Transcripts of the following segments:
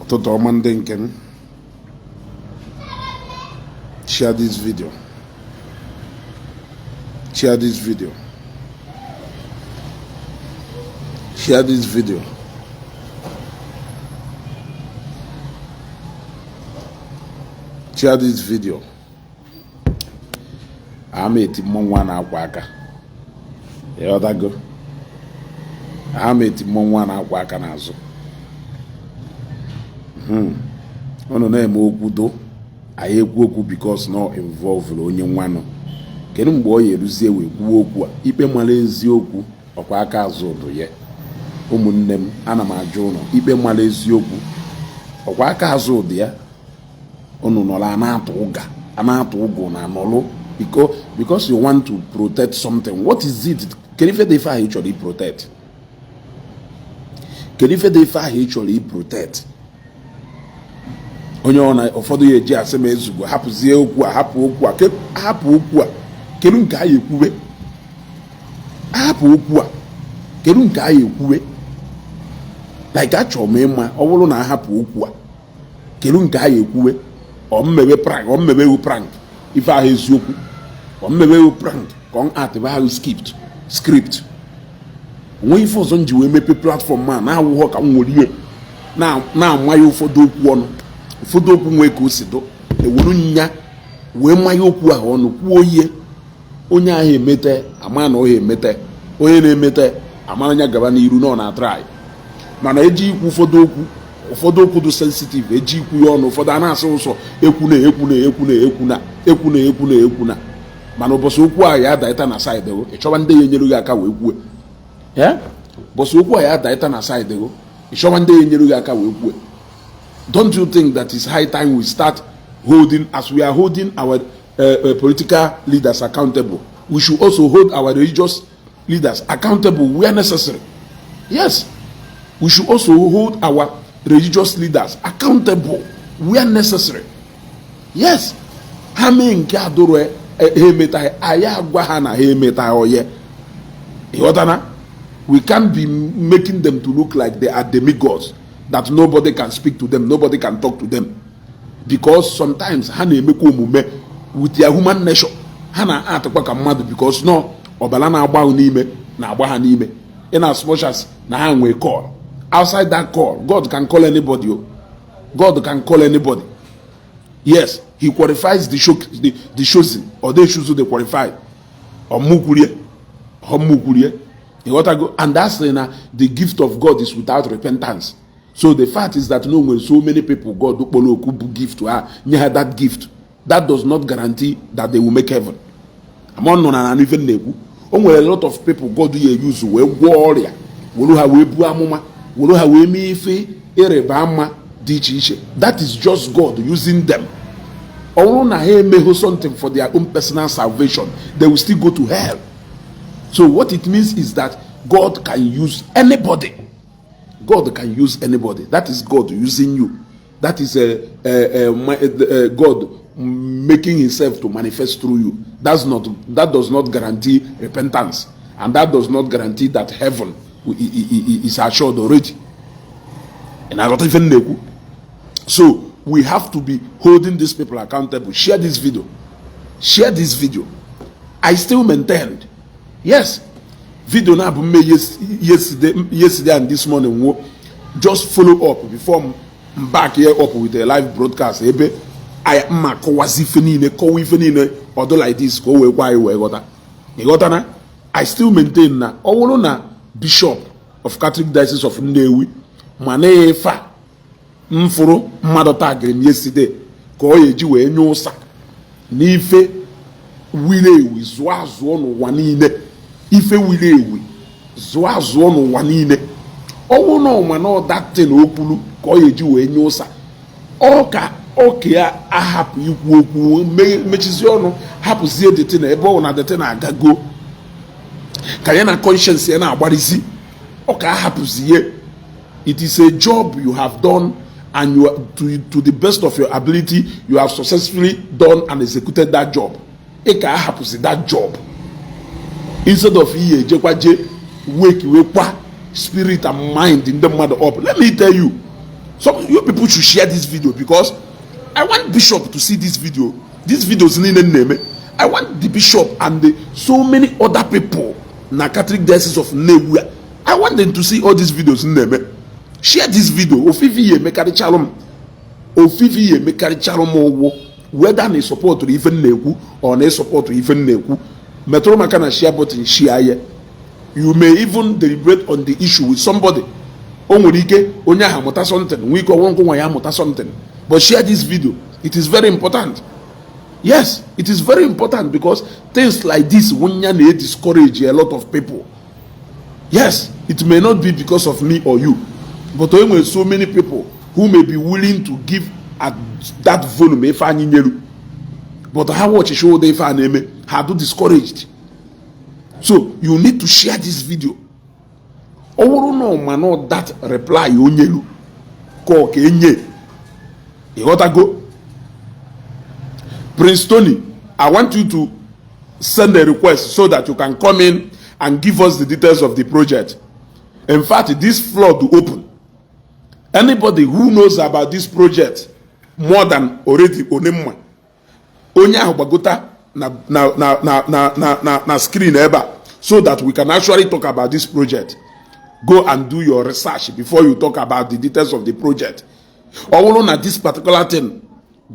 Ụtụtụ ọma ndị nke m. Share this video, share this video, share this video. Share this video. Ama eti mmọnwụ a na-akwa aka, ịghọtago? Ama eti mmọnwụ a na-akwa aka n'azụ. Unu na-eme okwu do anyị ekwu okwu because na involve onye nwanụ. Kedu mgbe ọ ya eruzie wee kwuo okwu a? Ikpe mara eziokwu, ọkwa aka azụ ụdụ ya. Ụmụnne m, ana m ajụ ụnụ, ikpe mara eziokwu, ọkwa aka azụ ụdụ ya? Unu nọrọ a na-atụ ụga, a na-atụ ụgụ na anọlụ because you want to protect something. What is it? Kedu ife dị ife ahụ ị chọrọ i protect? Kedu ife dị ife ahụ ị chọrọ i protect? Onye ọ na ụfọdụ ya eji asị m ezugbo hapụzie okwu a, hapụ okwu a, hapụ okwu a. Kedu nke anyị ekwuwe? Hapụ okwu a, kedu nke anyị ekwuwe? Like, achọrọ m ịma, ọ bụrụ na ahapụ okwu a, kedu nke anyị ekwuwe? Ọ mmebe prank, ọ mmebe ewu prank, ife ahụ eziokwu, ọ mmebe ewu prank, ka ọ atịba ahụ script. Onwe ife ọzọ m ji wee mepe platform a na-awụghọ ka m nwere ihe na-amanye ụfọdụ okwu ọnụ, ụfọdụ okwu nwee ka o si do ewuru nya wee manye okwu ahụ ọnụ, kwuo ihe onye ahụ emete, ama na ọ emete, onye na-emete amara anya gaba n'iru na ọ na-atry. Mana eji ikwu ụfọdụ okwu, ụfọdụ okwu dị sensitive, eji ikwu ya ọnụ, ụfọdụ a na-asị ụsọ ekwu na ekwu na ekwu na ekwu na ekwu na ekwu na ekwu na. Mana ụbọchị okwu ahụ ya adaịta na side, ịchọba ndị ya enyere gị aka wee kwue. Ụbọchị okwu a ya adaịta na side, ịchọba ndị ya enyere gị aka wee kwue. Don't you think that it's high time we start holding, as we are holding our political leaders accountable, we should also hold our religious leaders accountable where necessary? Yes, we should also hold our religious leaders accountable where necessary. Yes, ha mee nke adụrụ ha emetaghị, anyị agwa ha na ha emetaghị. Oye, ịghọtana? We can't be making them to look like they are demigods, that nobody can speak to them, nobody can talk to them, because sometimes ha na-emekwa omume with their human nature. Ha na-atụkwa ka mmadụ, because no ọbara na-agba ha n'ime, na-agba ha n'ime, in as much as na ha nwee call. Outside that call, God can call anybody o. God can call anybody. Yes, he qualifies the chosen, or they choose the qualified. Ọmụkwurie, ọmụkwurie, ịghọtago? And that's na the gift of God is without repentance. So the fact is that no nwere so many people God kpọrọ oku bụ gift ha nye ha that gift. That does not guarantee that they will make heaven. Ama nọ na ife na-ekwu, o nwere a lot of people God ya use wee gwọọ ọrịa, were ha wee buo amụma, were ha wee mee ife ịrịba ama dị iche iche. That is just God using them. Ọ bụrụ na ha emeghe something for their own personal salvation, they will still go to hell. So what it means is that God can use anybody. God can use anybody. That is God using you. That is a God making himself to manifest through you. That does not guarantee repentance, and that does not guarantee that heaven is assured already. And I got even na-ekwu. So we have to be holding these people accountable. Share this video, share this video. I still maintained, yes, video na abụ mme yesterday, yesterday and this morning wo just follow up before m back here up with a live broadcast ebe anyị mma kọwazi ife niile, kọwa ife niile ọdụ like this, ka o wee kwa anyị wee ghọta. Ịghọta na I still maintain na ọ bụrụ na Bishop of Catholic Diocese of Nnewi ma na efe a mfụrụ mmadụ tagịrị m yesterday ka ọ ya eji wee nye ụsa n'ife wiri ewi zụọ azụọ n'ụwa niile, ife wiri ewi zụọ azụọ n'ụwa niile, ọnwụ na ọma na ọdatin okwulu ka ọ ya eji wee nye ụsa, ọ ka ọka ya ahapụ ikwu okwu, mechizie ọnụ, hapụzie detin ebe ọ na detin agago, ka ya na conscience ya na-agbarịzi, ọ ka ahapụzie. It is a job you have done, and you are, to the best of your ability, you have successfully done and executed that job. Ị ka ahapụzi that job instead of ihe ejekwa je wake wee kwa spirit and mind ndị mmadụ up. Let me tell you, Some you people should share this video because I want bishop to see this video. These videos niile m na-eme, I want the bishop and the so many other people na Catholic Diocese of Nnewi a, I want them to see all these videos m na-eme. Share this video. Ofifi ya emekarịchalụ m, ofifi ya emekarịchalụ m ụgwọ, whether na ịsupportụrụ ife m na-ekwu or na ịsupportụrụ ife m na-ekwu, metụrụ maka na share button, share ya. You may even deliberate on the issue with somebody. O nwere ike onye ahụ amụta something, nwee ike ọnwụ nwa ya amụta something. But share this video, it is very important. Yes, it is very important because things like this wunya na discourage a lot of people. Yes, it may not be because of me or you, but o nwere so many people who may be willing to give at that volume ife anyị nyelu, but ha watch show ụdị ife a na-eme, ha do discouraged. So you need to share this video. Ọ bụrụ na ọ ma na that reply onyelu ka ọ ka enye, ịghọtago? Prince Tony, I want you to send a request so that you can come in and give us the details of the project. In fact, this floor to open, anybody who knows about this project more than already onemma, onye ahụ gbagota na screen ebe a so that we can actually talk about this project. Go and do your research before you talk about the details of the project. Ọ bụrụ na this particular thing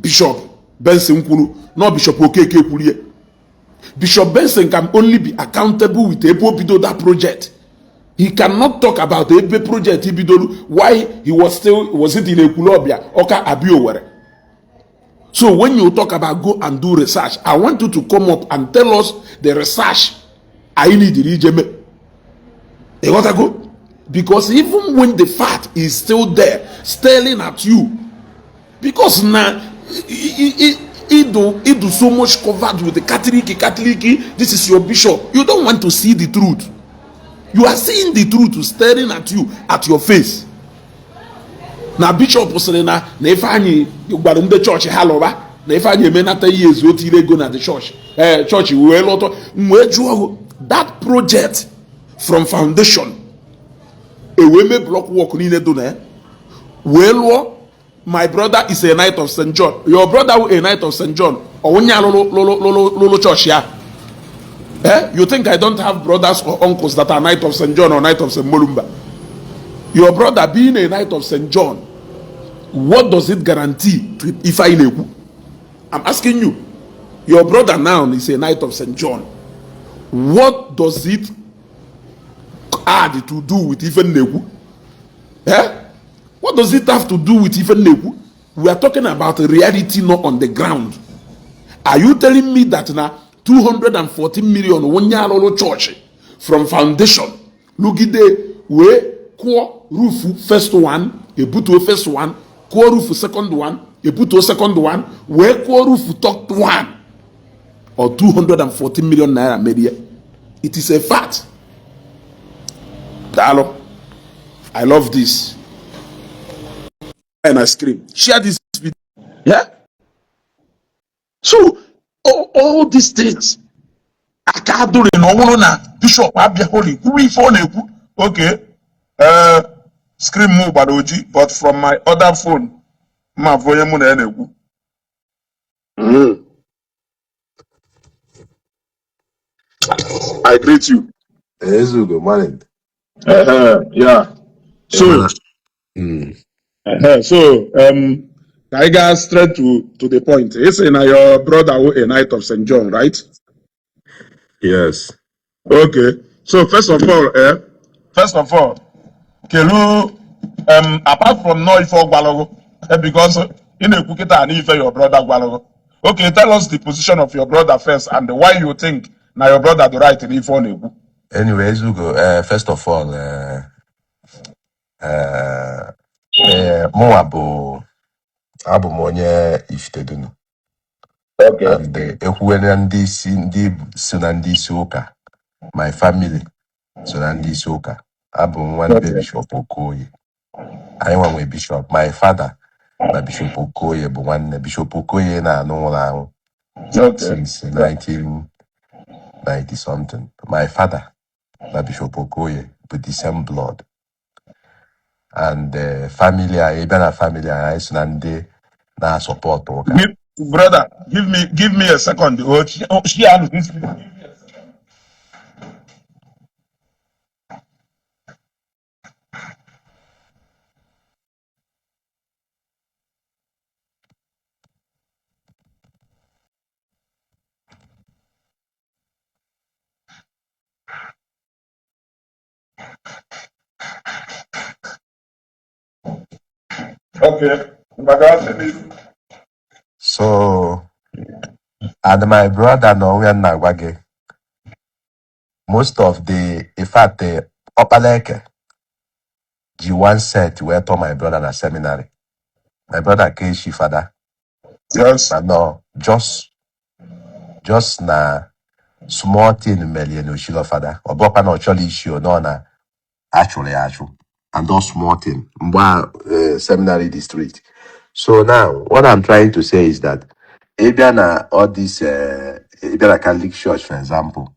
Bishop Benson kwuru na Bishop Okeke kwuru ya, Bishop Benson can only be accountable with ebe o bido that project. He cannot talk about ebe project bidoro why he was still, was it in Ekwulobia, Ọka abi Owerri. So when you talk about go and do research, I want you to come up and tell us the research anyị need ije mee. Ịghọtago? Because even when the fact is still there staring at you, because na idu so much covered with the Catholic, Catholic, this is your bishop, you don't want to see the truth. You are seeing the truth staring at you, at your face. Na bishop sịrị na Ifeanyị gwara ndị chọọchị ha lụba na Ifeanyị emenata ihe ezu o tiri ego na the church, ee, chọọchị wee lọtọ. M wee jụọ, that project from foundation ewee mee block work niile do na ya wee lụọ. My brother is a Knight of St. John. Your brother who a Knight of St. John, onye alụlụ lụlụ lụlụ lụlụ chọọchị ya. Eh, you think I don't have brothers or uncles that are Knight of St. John or Knight of St. Mulumba? Your brother being a Knight of St. John, what does it guarantee to ife anyị na-ekwu? I'm asking you. Your brother now is a Knight of St. John, what does it add to do with ife na-ekwu? Eh, what does it have to do with ife na-ekwu? We are talking about reality, not on the ground. Are you telling me that na 240 million onye alụrụ chọọchị from foundation lụgide wee kụọ roof first one, ebutuo first one, kụọ roof second one, ebutuo second one, wee kụọ roof third one, or 240 million naira merie? It is a fact. Daalụ. I love this and I scream, share this video. Yeah, so all these things aka adụrị na ọ bụrụ na bishop abịaghị kwuwe ife ọ na-ekwu. Okay, screen m gbara oji, but from my other phone ma afụ onye mụ na ya na-ekwu. I greet you. Ezugo, morning. Yeah. So, Ịmara. So I got straight to the point. You say now your brother who a Knight of St. John, right? Yes. Okay. So first of all, Kelu, apart from no ife gwalogo, because ị na-ekwu kịta na ife your brother gwalogo. Okay, tell us the position of your brother first and why you think na your brother the right n'ife ọ na-ekwu. Anyway, Ezugo, first of all, mụnwa bụ abụ m onye Ifitedunu. And ekwuwe na ndị isi, ndị so na ndị isi ụka, my family so na ndị isi ụka. Abụ m nwanne Bishop Okoye. Anyị nwa nwe Bishop. My father na Bishop Okoye bụ nwanne. Bishop Okoye na-anụ nwụrụ anwụ since 1990 something. My father na Bishop Okoye bụ the same blood. And family anyị, bịa na family anyị so na ndị na-asupport ụka. Brother, give me a second. Oh, share this video. Okay. So, and my brother na onwe ya na-agwa gị, most of the, in fact, Okpaleke ji one set wee tọọ my brother na seminary. My brother ka echi fada. Yes. Na no, just na small thing melie na oshilo fada. Ọ bụrụkwa na ọ chọrọ ishi o nọ na achụrụ ya achụ. And all small thing. Mgbe a, seminary district. So now, what I'm trying to say is that ị bịa na all this, ị bịa na Catholic Church, for example,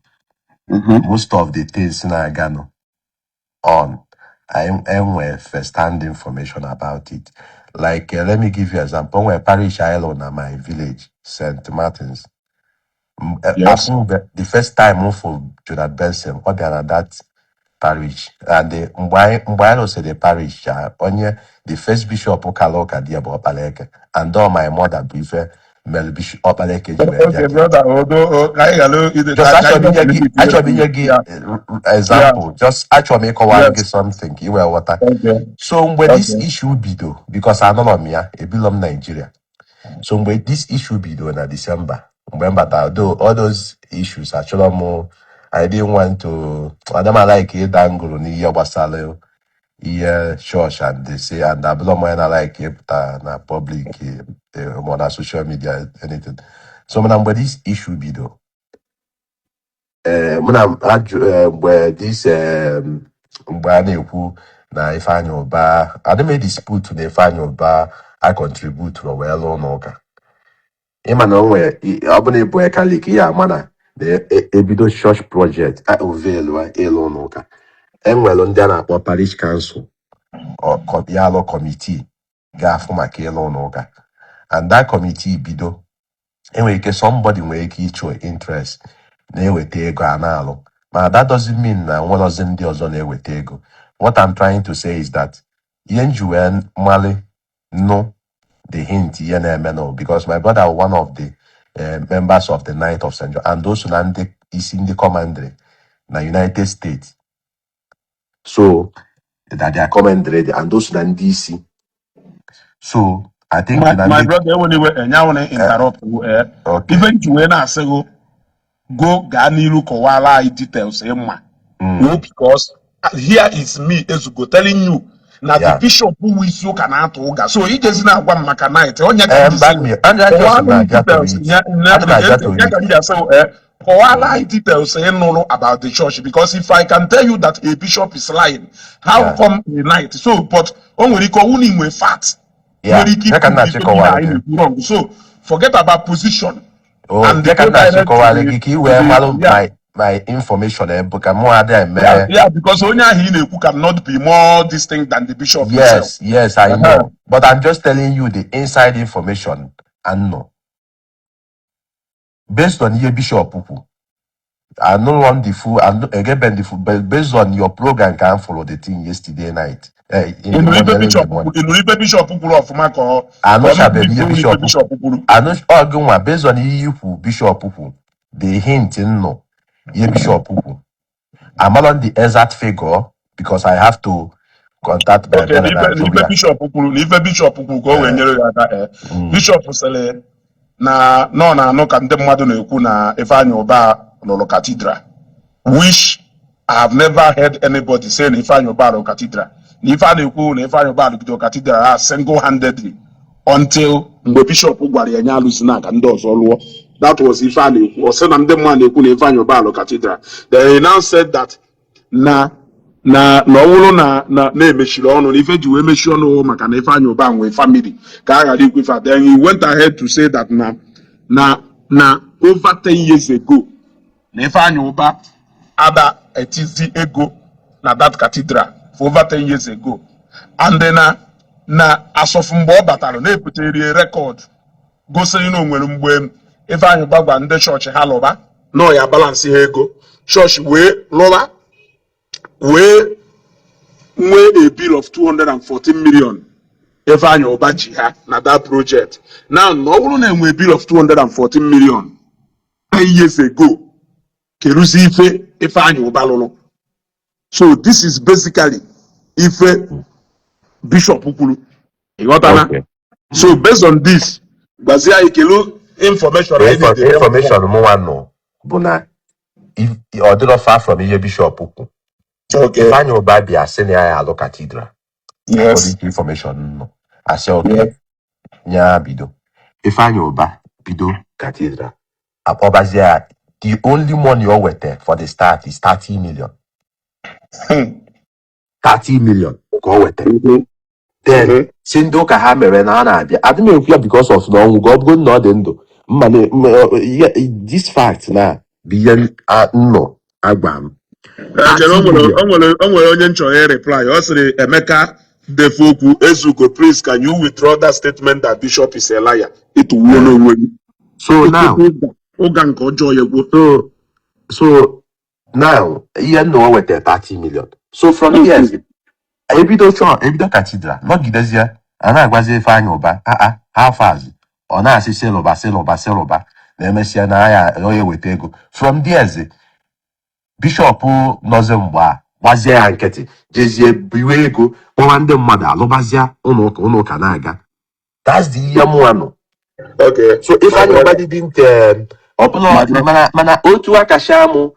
most of the things na-aga nụ on, I enwere first-hand information about it. Like, let me give you example. Nwere parish anyị lụ na my village, St. Martin's. Yes. The first time m fụ Jonathan Benson, ọ bịara na that parish. And mgbe anyị lụsịrị the parish, onye the first bishop kara ụka dị ya bụ Okpaleke. And all my mother bụ ife mere Bishop Okpaleke ji wee bịa Okay, there. brother. Although, ka anyị ghara ide Just ka achọrọ anyị m inye gị limit ihe achọrọ m inye gị Yeah. Example. Just achọrọ m ịkọwara gị Yes. something ka ị wee ghọta. Okay. So mgbe this Okay. issue bido, because anọrọ m ya, ebilo m Nigeria. So mgbe this issue bido na December, mgbe m batara, though all those issues achọrọ m, I didn't want to, ana m like ịda ngụrụ n'ihe gbasara ihe church and they say, and abụrọ m onye na like ịpụta na public ma na social media anything. So mana mgbe this issue bido, mụ na ajụ mgbe this mgbe a na-ekwu na Ifeanyi Ụba, adị m dispute na Ifeanyi Ụba a contribute wee lụọ n'ụka. Ịma na o nwere ọ bụ na ịbụ onye Catholic, ihe ama na ebido church project a unveil ịlụ n'ụka, enwere ndị a na-akpọ parish council or ya alụ committee ga-afụ maka ịlụ n'ụka. And that committee bido, enwere ike somebody nwere ike ịchọ interest na-eweta ego a na-alụ, mana that doesn't mean na nwerozi ndị ọzọ na-eweta ego. What I'm trying to say is that ihe m ji wee mali nụ the hint ihe na-eme nụ, because my brother was one of the members of the Knight of St. John and those na ndị isi ndị commandery na United States, so that they are commandery and those na ndị isi. So I think My na my ndị brother, enwere iwe enyanwụ na interrupt. Okay. Ife nji wee na-asị gị go gaa n'iru kọwara anyị details ịma. Oh, because here is me, Ezugo, telling you na the bishop wụ isi ụka na-atụ ụga. So ijezi na-agwa m maka knight onye ka m ji mba sị m and I just kọwara m na-abịa to details it. ya Ana m abịa to ya it. ka m ji asị kọwara anyị details ị nụrụ about the church, because if I can tell you that a bishop is lying, how come a knight? So but o nwere ike ọwụ na inwe fact nwere ike Ya ka m ikwu na-achọ ife niile ịkọwara anyị gị. na-ekwu wrong. So forget about position Oh, and ya ka go m na-achọ direct to ịkọwara the gị ka ị to wee the malụ yeah. my information ebe ka mụ adịghị eme. Yeah, because onye ahụ ị na-ekwu cannot be more distinct than the bishop himself. Yes, I know. But I'm just telling you the inside information and no. Based on ihe bishop kwu. I no want the full, I no, again, the full, but based on your program, can follow the thing yesterday night. In the Ịnụrụ morning, ife early in the bishop morning. kwuru? Ịnụrụ ife bishop kwuru ọfụma ka ọ I ka no ọ shabe mebiri ihe ife bishop. Bishop kwuru? I no ọ nwa based on ihe ikwu bishop kwu. The hint no ihe bishop kwu. I'm not on the exact figure because I have to contact my Okay, brother n'ife na n'ife Jobia. bishop kwuru, n'ife bishop kwuru, ka o wee nyere ya aka, bishop sịrị na nọ na-anụ ka ndị mmadụ na-ekwu na Ifeanyi Ụba lụrụ cathedral, which I have never heard anybody say na Ifeanyi Ụba lụrụ cathedral, na ife a na-ekwu na Ifeanyi Ụba lụgidere cathedral ha single-handedly until mgbe bishop gwara ya nye alụzi na ka ndị ọzọ lụọ. That was ife a na-ekwu. Ọ sị na ndị mmadụ na-ekwu na Ifeanyi Ụba lụrụ cathedral. Then he now said that na ọ bụrụ na na na-emechiri ọnụ, na ife ji wee mechie ọnụ maka na Ifeanyi Ụba nwee family ka a ghara ikwu ife a. Then he went ahead to say that na over 10 years ago na Ifeanyi Ụba ada etizi ego na that cathedral for over 10 years ago. And na asọfụ mgbe ọ batara na-ebutere record gosiri na o nwere mgbe Ifeanyi Uba gwa ndị chọọchị ha lụba nọ ya balance ha ego chọọchị wee lụba, wee nwee a bill of 214 million Ifeanyi Uba ji ha na that project. Now, na ọ bụrụ na enwe bill of 214 million 10 years ago, keruzi ife Ifeanyi Uba lụrụ? So this is basically ife bishop kwuru, ịghọtana? Okay. So based on this, gwazie anyị kelu information anyị need. Information mụnwa nọ bụ na ọ dịrọ far from ihe bishop kwu. Ifeanyi Uba bịa sị na ya alụ cathedral. According to information nọ, asị okay, nya bido. Ifeanyi Uba bido cathedral, akpọbazie ya. The only money o weta for the start is 30 million. 30 million ka o weta. Then si ndị ụka ha mere na ha na-abịa. Adị m ekwu ya because of na ọnwụ, ka ọ bụrụ na ọ dị ndụ mma na this fact na bụ ihe nnọ agwa m. Chere, o 30 nwere million. O nwere onye nchọrọ reply. Ọ sịrị, "Emeka Defokwu Ezugo, please can you withdraw that statement that bishop is a liar?" Ịtụwuo n'onwe gị. So now Ụga nke ọjọọ ya gwuo. So now, ihe nna o weta 30 million. So from here ebido chọọ ebido cathedral, nọgidezie a na-agwazi Ifeanyị Ụba aa ha fazi, ọ na-asị sịlụba sịlụba sịlụba, na emesịa na ya onye weta ego. From there, bishop nọzi mgbe a gbazie ya nkịtị, jezie biwe ego, kpọwa ndị mmadụ, alụbazia ụlọ ụka, ụlọ ụka na-aga. That's the ihe mụnwa nọ. So Ifeanyị Ụba didn't ọ bụla mana otu aka mụ,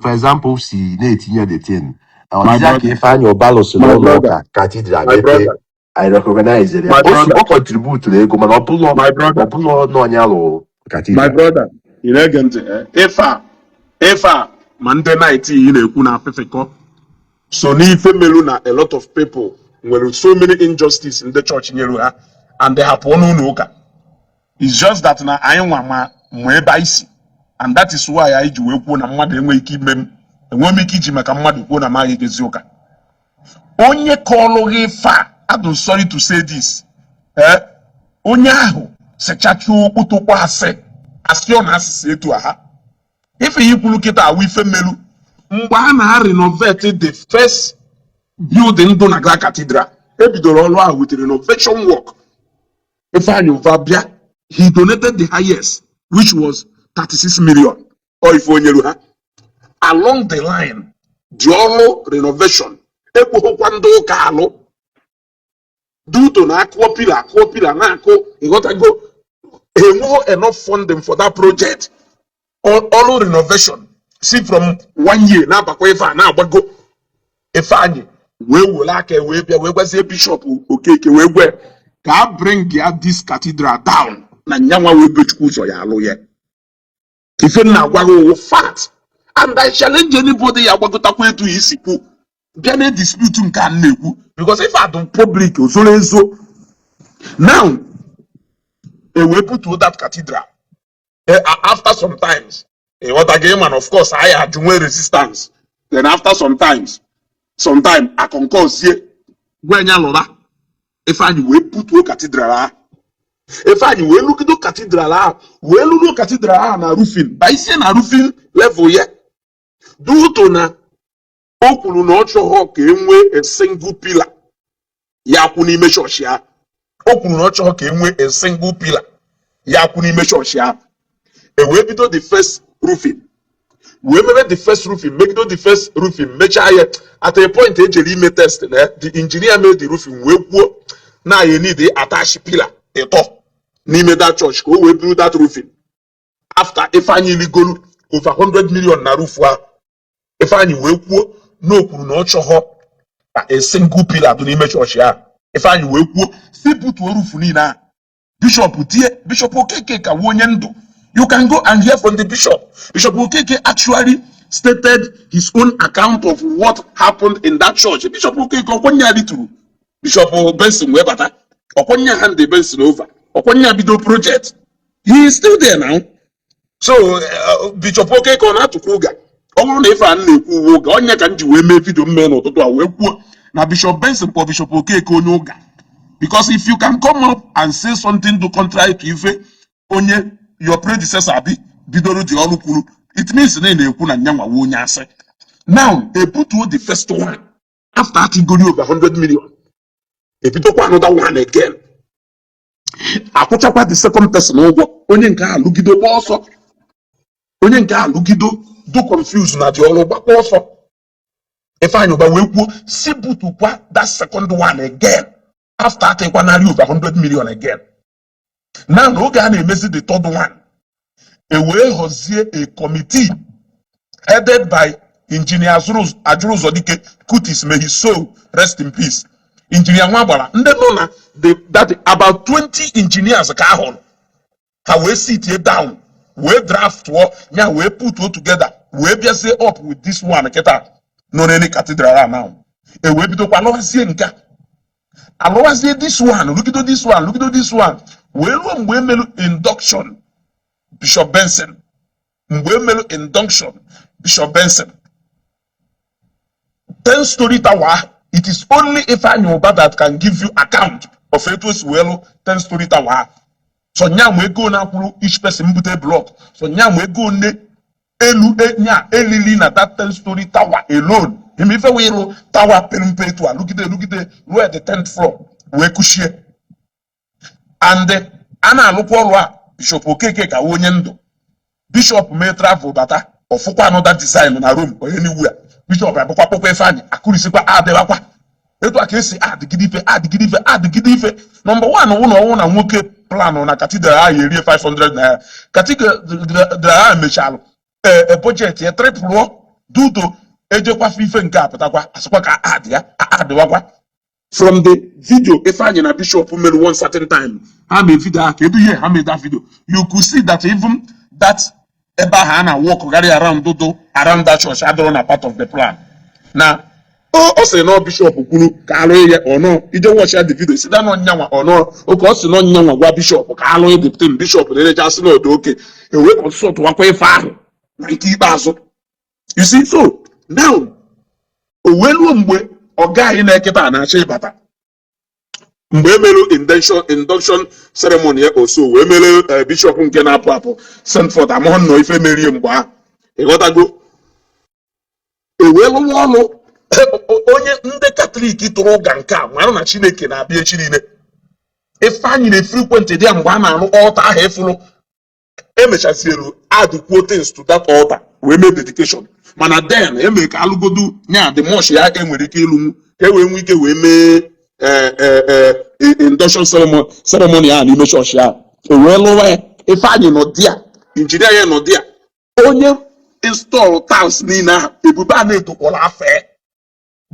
for example, si na-etinye the thing, ọ My dịzịa ka brother. Ifeanyị Ụba lụsịrị My ụlọ brother. ụka cathedral My mepee. brother. I recognize ya. My O si brother. o contribute ego, mana ọ bụlọ My brother. ọ bụlọ na onye alụ My cathedral. brother, ị na-ege ntị, eh? Ife a ma ndị knight ị na-ekwu na afịfịkọ so n'ife melu na a lot of people nwere so many injustice ndị chọọchị nyere ha and they hapụ n'ụlọ ụka. It's just that na anyị nwa ma ebe anyị si, and that is why anyị ji wee kwuo na mmadụ enweghị ike ime m, enweghị m ike iji maka mmadụ kwuo na amaghị ejezi ụka. Onye kọọlụ gị ife a, I'm sorry to say this, eh? Onye ahụ sịchacha okpotokpo asị asị, ọ na-asịsị etu a ha ife ya ikwuru kịta awụ ife melu mgbe a na-renovate the first building dị na Grand Cathedral. Ebidoro ọrụ ahụ with renovation work. Ifeanyi Uba bịa, he donated the highest, which was 36 million. Ọ ife onyeru ha along the line, dị ọrụ renovation ekweghịkwa ndị ụka alụ due to na akụọ pillar, akụọ pillar na-akụ, ịghọtago? Enweghị enough funding for that project. Ọrụ renovation si from one year na-abakwa ife a na-agbago. Ifeanyị wee were aka wee bịa wee gwazie Bishop Okeke wee gwe ka a bring ya this cathedral down na nyanwa wee bechukwu ụzọ ya alụ ya. Ife m na-agwa gị wụ fact, and I challenge anybody ya gbagotakwa etu ya isi kwu bịa na dispute nke a m na-ekwu, because ife adụ public ozoro ezo. Now, e wee butuo that cathedral. After some times, ịghọta gị, man, of course anyị ajụ nwee resistance. Then after some times, sometime akọnkọzie gwa nya lụra. Ifeanyị wee butuo cathedral ahụ. Ifeanyị wee lụgido cathedral ahụ, wee lụruo cathedral ahụ na roofing, baisie na roofing level ya, due to na o kwuru na ọ chọghọ ka e nwee a single pillar ya kwụ n'ime chọọchị ahụ. O kwuru na ọ chọghọ ka e nwee a single pillar ya kwụ n'ime chọọchị ahụ. E wee bido the first roofing, wee mebe the first roofing, megido the first roofing, mechaa ya. At a point ejere ime test na the engineer made the roofing wee kwuo na ya need attach pillar ịtọ n'ime that church ka o wee buru that roofing. After Ifeanyị ligolu over 100 million na roof ahụ, Ifeanyị wee kwuo na o kwuru na ọ chọghọ ka a single pillar dị n'ime chọọchị ahụ. Ifeanyị wee kwuo si butuo roof niile ahụ. Bishop tie, Bishop Okeke ka wu onye ndụ. You can go and hear from the bishop. Bishop Okeke actually stated his own account of what happened in that church. Bishop Okeke ọkwanye rituru, Bishop Benson wee bata, ọkwanye hand Benson over, ọkwanye bido project. He is still there now. So Bishop Okeke ọ na-atụkwa ụga? Ọ bụrụ na ife a m na-ekwu uwe ụga onye ka m ji wee mee video mmee n'ụtụtụ a wee kwuo Na Bishop Benson kpọ Bishop Okeke onye ụga, because if you can come up and say something to contrary to ife onye your predecessor bi bidoro dị ọrụ kwuru, it means na ị na-ekwu na nyanwa onye asị. Now, ebutuo the first one after atigori over 100 million, ebidokwa another one again, akwụchakwa the second person ụgwọ. Onye nke a lụgido gba ọsọ, onye nke a lụgido do confuse na dị ọrụ gbakwa ọsọ. Ifeanyị Ụba wee kwuo si butukwa that second one again after atịkwa narị over 100 million again. Now, n'oge a na-emezi the third one, e wee họzie a committee headed by Engineer Ajụrụzọdike Kutis, may his soul rest in peace, Engineer nwa gbara ndị nọ na the that about 20 engineers ka a hụrụ. Ha wee sit down, wee draft ya, wee put together, wee bịazie up with this one kịta nọ n'elu cathedral a. Now, e wee bidokwa alụwazie nke a, alụwazie this one, lụgido this one, lụgido this one, wee ruo mgbe emelu induction Bishop Benson. Mgbe emelu induction Bishop Benson, 10 story tower ahụ, it is only Ifeanyi Uba that can give you account of etu esi wee lụ 10 story tower ahụ. So nya ma ego na-akwụrụ each person bute block, so nya ma ego nne elu nya elili na that 10 story tower alone. Ime ife wee ịlụ tower pere mpe etu a, lụgide lụgide ruo at the 10th floor wee kushie. And a na-alụkwa ọrụ a, Bishop Okeke ka onye ndụ. Bishop mee travel bata, ọfụkwa another design na Rome, onye n'iwu a. Bishop abụkwa kpọkwa Ifeanyị akụrisikwa adịwakwa. Etu a ka esi adịgide ife, adịgide ife, adịgide ife. Number one wụ na ọnwụ na nwoke planụ na cathedral ahụ erie 500 naira. Cathedral ahụ mechalụ ee budget ya triple duto ejekwafe ife nke a pụtakwa, asịkwa ka adị ya adịwakwa. From the video Ifeanyi na Bishop mere one certain time, ha mee video ahụ, kedu ihe ha mee that video, you could see that even that ebe ahụ a na-walk gharị around do around that church adịrọ na part of the plan. Na ọ sị na bishop kwuru ka alụ ya ọnọ ije watch ya the video, si da nọ nyanwa ọnọ oke. Ọ sị nọ nyanwa gwa bishop ka alụ the thing. Bishop na-erecha asị na ọdụ oke ewee consult wakwa ife ahụ na nke ikpeazụ. You see, so now o wee ruo mgbe ọga anyị na-eketa na-achọ ịbata, mgbe e mere induction ceremony ya oso wee mere bishop nke na-apụ apụ send forth amụghị nnọọ ife merie mgbe ahụ. Ịghọtago? E wee lụwa ọrụ. Onye ndị Katọlik tụrụ ụga nke a mara na Chineke na-abịa echi niile. Ifeanyị na-efrequent dị ya mgbe a na-arụ altar ahụ ịfụrụ emechazielu add kwuo things to that altar wee mee dedication. Mana then eme ka alụgodu nya the much ya enwere ike ịlụnwu ka e wee nwee ike wee mee induction ceremony ahụ n'ime chọọchị ahụ. E wee lụwa ya. Ifeanyị nọ di ya, injinia ya nọ di ya, onye install tiles niile ahụ. Ebube a na-edokwara afọ,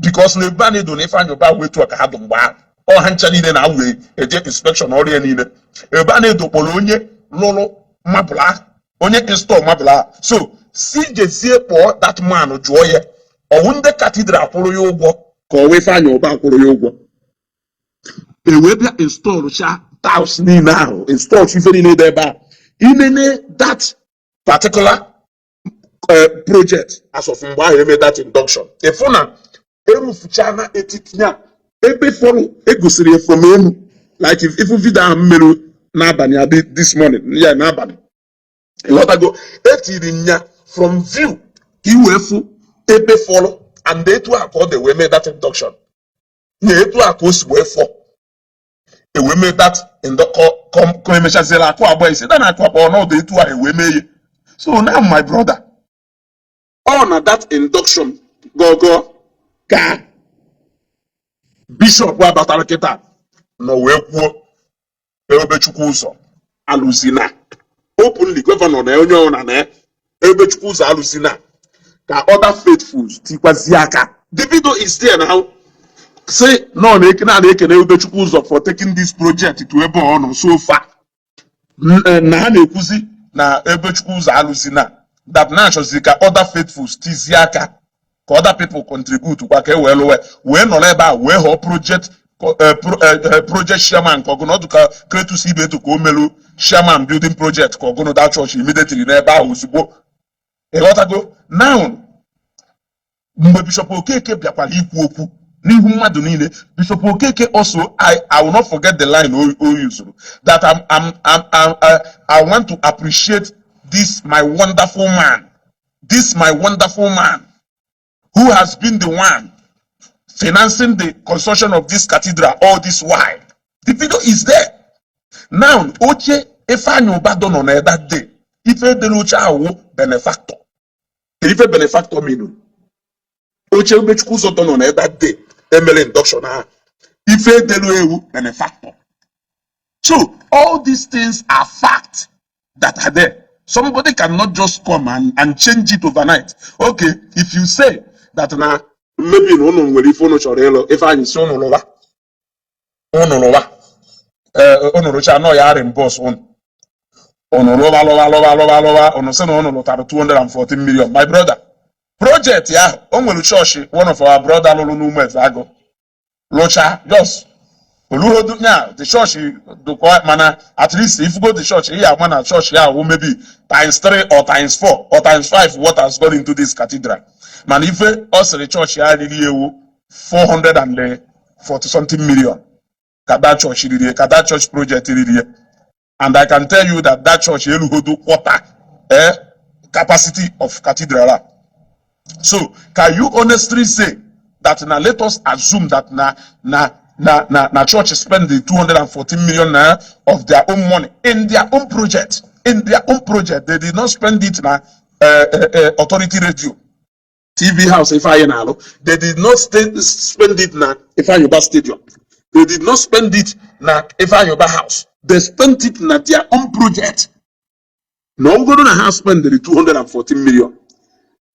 because na ebube a na-edo na Ifeanyị Ụba wetu ka ha dụ mgbe ahụ ọha ncha niile na-awụ eje inspection ọrụ ya niile. Ebe a na-edokpọrọ onye lụrụ marble ahụ, onye install marble ahụ. So si jezie kpọọ that man, jụọ ya, ọwụ ndị cathedral kwụrụ ya ụgwọ ka ọwa Ifeanyị Ụba kwụrụ ya ụgwọ? E wee bịa install cha tiles niile ahụ, install ife niile dị ebe a. Inene that particular project as of mgbe ahụ eme that induction, ịfụ na erufuchana etiti ya ebe fọrọ egosiri ya from elu, like if ifu video ahụ m mere n'abalị abi this morning ya n'abalị. Ịghọtago? Etiri m ya from view ka ị wee fụ ebe fọrọ and etu a ka ọ dị wee mee that induction, na etu a ka o si wee fọ e wee mee that ka emechaziela akụ agba isi na akụ agba ọnọdụ etu a e wee mee ya. So now, my brother, ọ na that induction gogo ka bishop abatara kịta nọ wee kwuo Ebubechukwu ụzọ alụzina openly. Governor na onye ọna na Ebubechukwu ụzọ alụzina ka other faithfuls tikwazie aka. The video is there now. Say no na ekene na ekene Ebubechukwu ụzọ for taking this project to ebe ọ nọ so far. Na ha na-ekwuzi na Ebubechukwu ụzọ alụzina, that na achọzi ka other faithfuls tizie aka, ka other people contribute kwa ka e wee lụwe wee nọrọ ebe a wee ghọọ project chairman ka ọgụnụ ọdụ ka Kretus Ibeto ka o melu chairman building project ka ọgụnụ that church immediately n'ebe ahụ ozugbo. Ịghọtago? Now, mgbe Bishop Okeke bịakwara ikwu okwu N'ihu mmadụ niile. Bishop Okeke also, I will not forget the line o used that I want to appreciate this my wonderful man, this my wonderful man who has been the one financing the construction of this cathedral all this while. The video is there. Now, oche Ifeanyi Uba nọ na that day, ife edere oche ahụ, "benefactor." Ife "benefactor" mean, oche Ebubechukwu ụzọ nọ na that day emere induction ahụ, ife edelu ewu, "benefactor." So all these things are fact that are there. Somebody cannot just come and change it overnight. Okay, if you say that na maybe na unu nwere ife unu chọrọ ịlụ, Ifeanyị si unu lụwa, unu lụwa, ee, unu rụcha nọ ya reimburse unu, unu lụwa lụwa lụwa lụwa lụwa, unu sị na unu lụtara 214 million. My brother, project ahụ o nwere chọọchị one of our brother lụrụ n'Umuefe Agụ, lụcha just oluhodu nya the church dụkwa, mana at least if you go the church, ihe ama na church ya wụ maybe times 3 or times 4 or times 5 what has gone into this cathedral. Mana ife ọ sịrị chọọchị ya riri ewu 440 something million ka that church riri, ka that church project riri. And I can tell you that that church elugodu quarter capacity of cathedral a. So can you honestly say that now, let us assume that na church spend the 214 million naira of their own money in their own project, in their own project? They did not spend it na Authority Radio TV house Ifeanyi na-alụ. They did not spend it na Ifeanyi Uba Stadium. They did not spend it na Ifeanyi Uba house. They spent it na their own project. Na ọ bụrụ na ha spend the 214 million,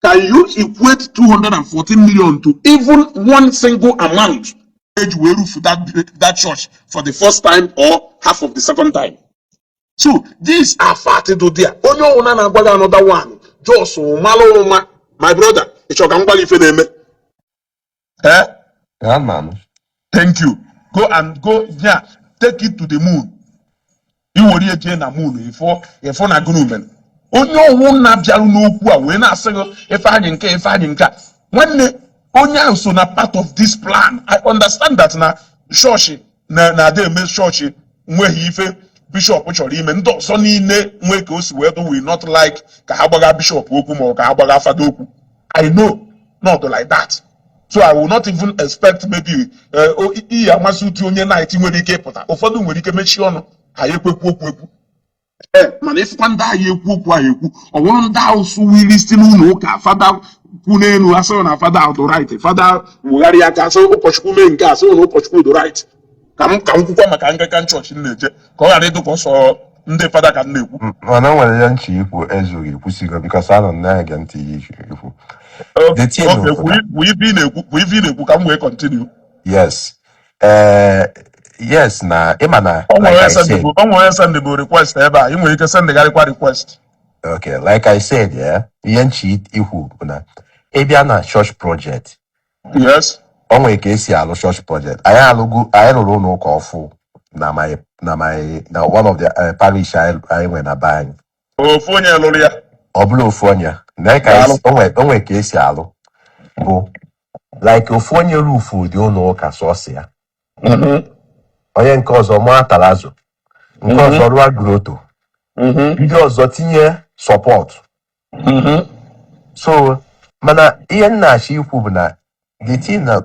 can you equate 214 million to even one single amount eji wee roof that church for the first time or half of the second time? So these are fact do there. Onye ọbụla na-agwa gị another one, just malụ ụma. My brother, ị chọrọ ka m gwa gị ife na-eme, eh? Ya na. Thank you. Go and go, yeah, take it to the moon. Iwere ya jee na moon, ịfụ ịfụ na gịnị mere. Onye ọwụ na-abịarụ n'okwu a wee na-asị gị Ifeanyị nke Ifeanyị nke a, nwanne, onye ahụ so na part of this plan. I understand that na chọọchị na na-ada eme chọọchị nweghị ife bishọp chọrọ ime. Ndị ọzọ niile nwee ka o si wee do will not like ka ha gbaga bishọp okwu ma ọ ka ha gbaga fada okwu. I know not like that, so I will not even expect maybe iyi amasị ụtụ onye knight nwere ike ịpụta. Ụfọdụ nwere ike mechie ọnụ ha ya ekwekwu okwu ekwu, ee, mana ịfụkwa ndị agha ekwu okwu ahụ ekwu, ọ bụrụ ndị ahụ sụwili si n'ụlọ ụka, fada kwu n'elu, asịrị na fada dị right, fada wugharịa aka, asị ụkọchukwu mee nke a, asị na ụkọchukwu dị right. Ka m kwukwa maka Anglican Church m na-eje, ka ọ ghara ịdụ ka ọsọ ndị fada ka m na-ekwu. Mana o nwere ihe nche ikwu ezughị kwụsịgo because anọ m na-ege ntị ihe ikwu. The thing Okay, bụ na kwuo ife ị na-ekwu, kwuo ife ị na-ekwu ka m wee continue. Yes, yes, na ịma na O nwere like onye I said send, o nwere onye send bụ request ebe a. Ị nwere ike sendịgharịkwa request. Okay, like I said, yeah, ihe nche ikwu bụ na ị bịa na church project, o nwere ka esi alụ church project. Anyị alụgo, anyị rụrụ ụlọ ụka ọfụ na my na one of the parish anyị nwere na be anyị. Ofu onye lụrụ ya? Ọ bụrụ ofu onye na ka anyị Daalụ. O nwere ka esi alụ, bụ like ofu onye roof dị ụlọ ụka sọsọ ya, onye nke ọzọ mụọ terrazzo, nke ọzọ rụọ grotto, ndị ọzọ tinye support. So mana ihe m na-achọ ikwu bụ na the thing na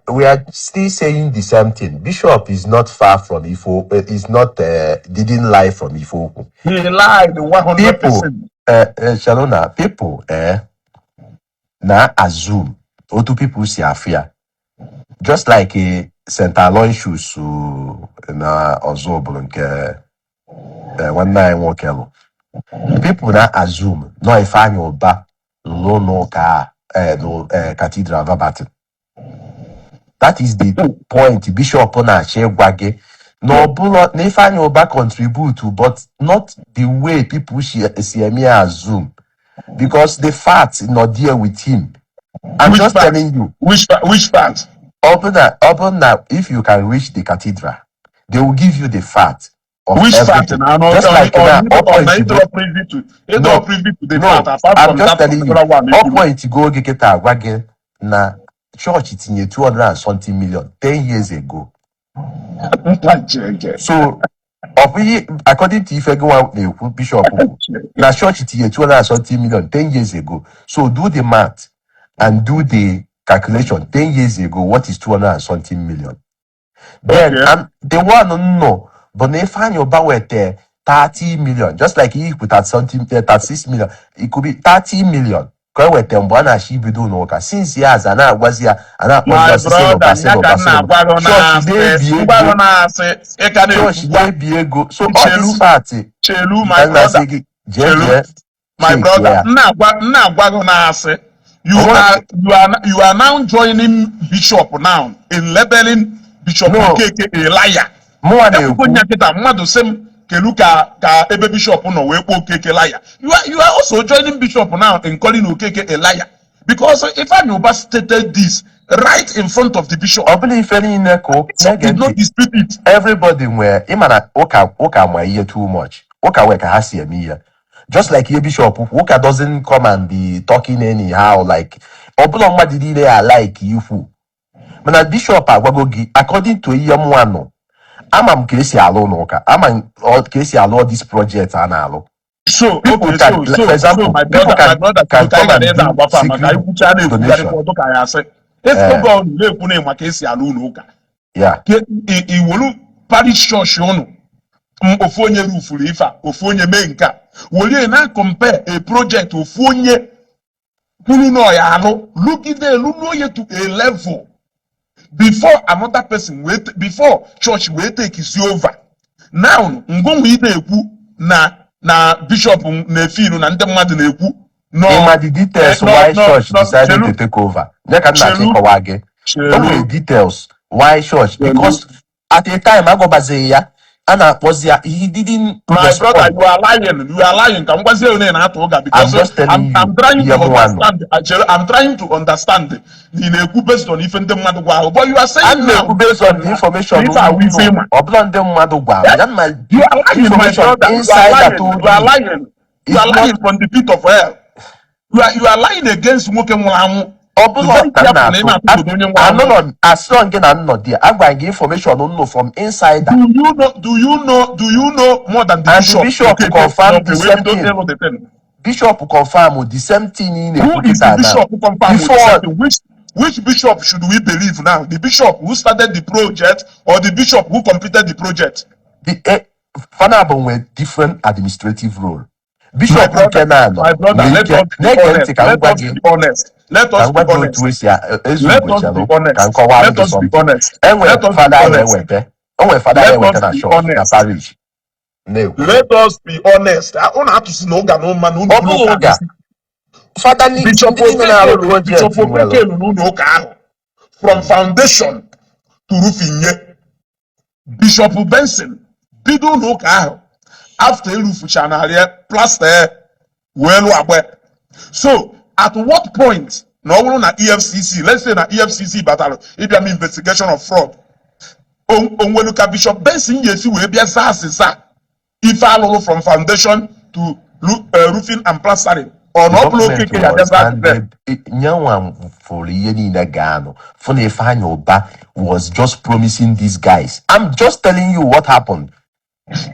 we are still saying the same thing. Bishop is not far from Ifo, is not didn't lie from Ifeokwu. He lied 100%. People, Shalona, people na assume otu people si afụ ya, just like St. Aloysius na ọzọ bụrụ nke nwanne anyị nwoke lụ. People na assume nọ Ifeanyi Uba lụrụ n'ụka a, Cathedral verbatim. That is the point Bishop na-achọ ịgwa gị, na ọ bụrụ na Ifeanyi Uba contribute, but not the way people si eme ya assume, because the fact nọ there with him. I'm Which just part? telling you. Which part? Open that if you can reach the cathedral, they will give you the fact of Which fact? everything. Na no, Just like now, or all na point ịdọrọ privy to no, ịdọrọ privy to the no, fact apart I'm from just that telling you. particular one All ekwuru. point go oge kịta agwa gị na Chọọchị tinye 200 and something million 10 years ago. Nwa Chineke. So ọ bụ ihe according to ife gị nwa na-ekwu, bishop kwu na chọọchị tinye 200 and something million 10 years ago. So do the math and do the calculation. 10 years ago, what is 200 and something million? Then and the one nọ bụ na Ifeanyi Uba weta 30 million, just like he put at something, 36 million, it could be 30 million ka e weta mgbe a na-achọ ibido ụlọ ụka. Since years a na-agwazi ya, a na-akpọzi My ya sị brother, lụba, sị ya lụba, ka m sị lụba. na-agwa gị. Chọọchị Na-asị na-ebi ngwa ego gị na-asị ị ka chọọchị na-ekwukwa. Na-ebi ego. So all Chelu. this fact Chelu, my ka m na-asị brother. gị jee Chelu. jee My check brother, ya. m na-agwa gị na-asị you Onwere are you are now joining bishop now in labeling Bishop No. Okeke a liar. Mụnwa Ekwugo na-ekwu nya kịta, mmadụ sị m kelu ka ebe bishop nọ wee kpọọ Okeke liar. You are also joining bishop now in calling Okeke a liar, because Ifeanyi Uba stated this right in front of the bishop. Ọ bụla ife niile ka Bishop na-ege did not ntị. dispute it. Everybody nwere, ịma na ụka ma ihe too much. Ụka nwere ka ha si eme ihe, just like ihe bishop kwu. Ụka doesn't come and be talking anyhow, like ọ bụla mmadụ niile ya like ikwu. Mana bishop agwago gị according to ihe mụnwa nọ, ama m ka esi alụ n'ụka, ama m ka esi alụ all this project a na-alụ. So People okay can, so like, so for so example, my people brother, my can brother, can ka anyị come ghara and ịda do agbafa maka secret ikwucha na-ekwugharịkwa donation. Ọdụ ka ya asị oge ọ na-ekwu na maka esi alụ ụlọ ụka. Iwolu parish church ụnụ, ofu onye rufuru ife a, ofu onye mee nke a, welie na compare a project ofu onye kwuru na ọ ya alụ lụgide elu onye to a level before another person wee before church wee take isi over. Now ngụnwa ị na-ekwu na bishop na-efilu na ndị mmadụ na-ekwu no. Ịma the details No, why no, church no, decided chelu. to take over, ya ka m na-achọ Chelu. ịkọwa gị. O Chelu. nwere details why church, Chelu. because at a time agwabazighị ya, a na-akpọzi ya, he didn't My brother, respond. you are lying. You are lying. Ka m gwazie onye na-atụ ụga I'm because just telling I'm, you I'm trying ihe to mụnwa nọ. understand. Chere, I'm trying to understand. Na ị na-ekwu based on ife ndị mmadụ gwa ahụ, but you are saying A now na-ekwu based on the information na ife awụ ife nọ ịma. Ọ bụla ndị mmadụ gwara m ya ma You are lying, my information brother. You are insider lying. told You are me. lying. You are It's not lying from the pit of hell. You are lying against nwoke nwụrụ anwụ. Ọ Be bụla very ka m careful na ị na-atụ na-atụgodo onye nwụrụ anwụ. Anụnọ asịrọ gị na nnọ dị agwara gị information nọ from insider. Do you know? Do you know? Do you know more than the And the bishop? bishop Okeke confirmed the wee same bido thing. ịlụ the thing. Bishop confirm the same thing ị na-ekwu Who is the kịta now. bishop who confirmed with the Before same thing? Which bishop should we believe now? The bishop who started the project or the bishop who completed the project? The fanabụ nwere different administrative role. My Bishop nke brother, na-anọ my brother, nwere let ike us be na-ege honest. ntị ka m Let gwa us gị be honest. Let ka us m be gwa gị honest. otu esi ezu Let ugbo us be chelụ ka m honest. kọwara Let gị us be something. honest. Enwere Let us be fada ya honest. eweta, o nwere fada ya Let eweta us na be church na honest. parish na-ekwu. Let us be honest. Ah, unu atụsi na ụga na ụma na unu Ọ bụrụ bụghị ụka ụga n'isi. fada Bishop ndị niile Okeke na-arụ lụrụ project Bishop nwere Okeke lụrụ ụlọ ụka ahụ from foundation to roofing nye. Bishop Benson bido ụlọ ụka ahụ after erufucha narị plaster wee lụọ agba. So at what point na ọ bụrụ na EFCC, let's say na EFCC batara ịbịa m investigation of fraud, onwelu ka Bishop Benson ga-esi wee bịa zaa azịza ife alụrụ from foundation to roofing and plastering, ọ na The ọ bụrụ document Okeke ya bịa was zaa azịza? handed. Nyanwa fụrụ ihe niile ga-anụ fụ na Ifeanyi Uba was just promising these guys. I'm just telling you what happened.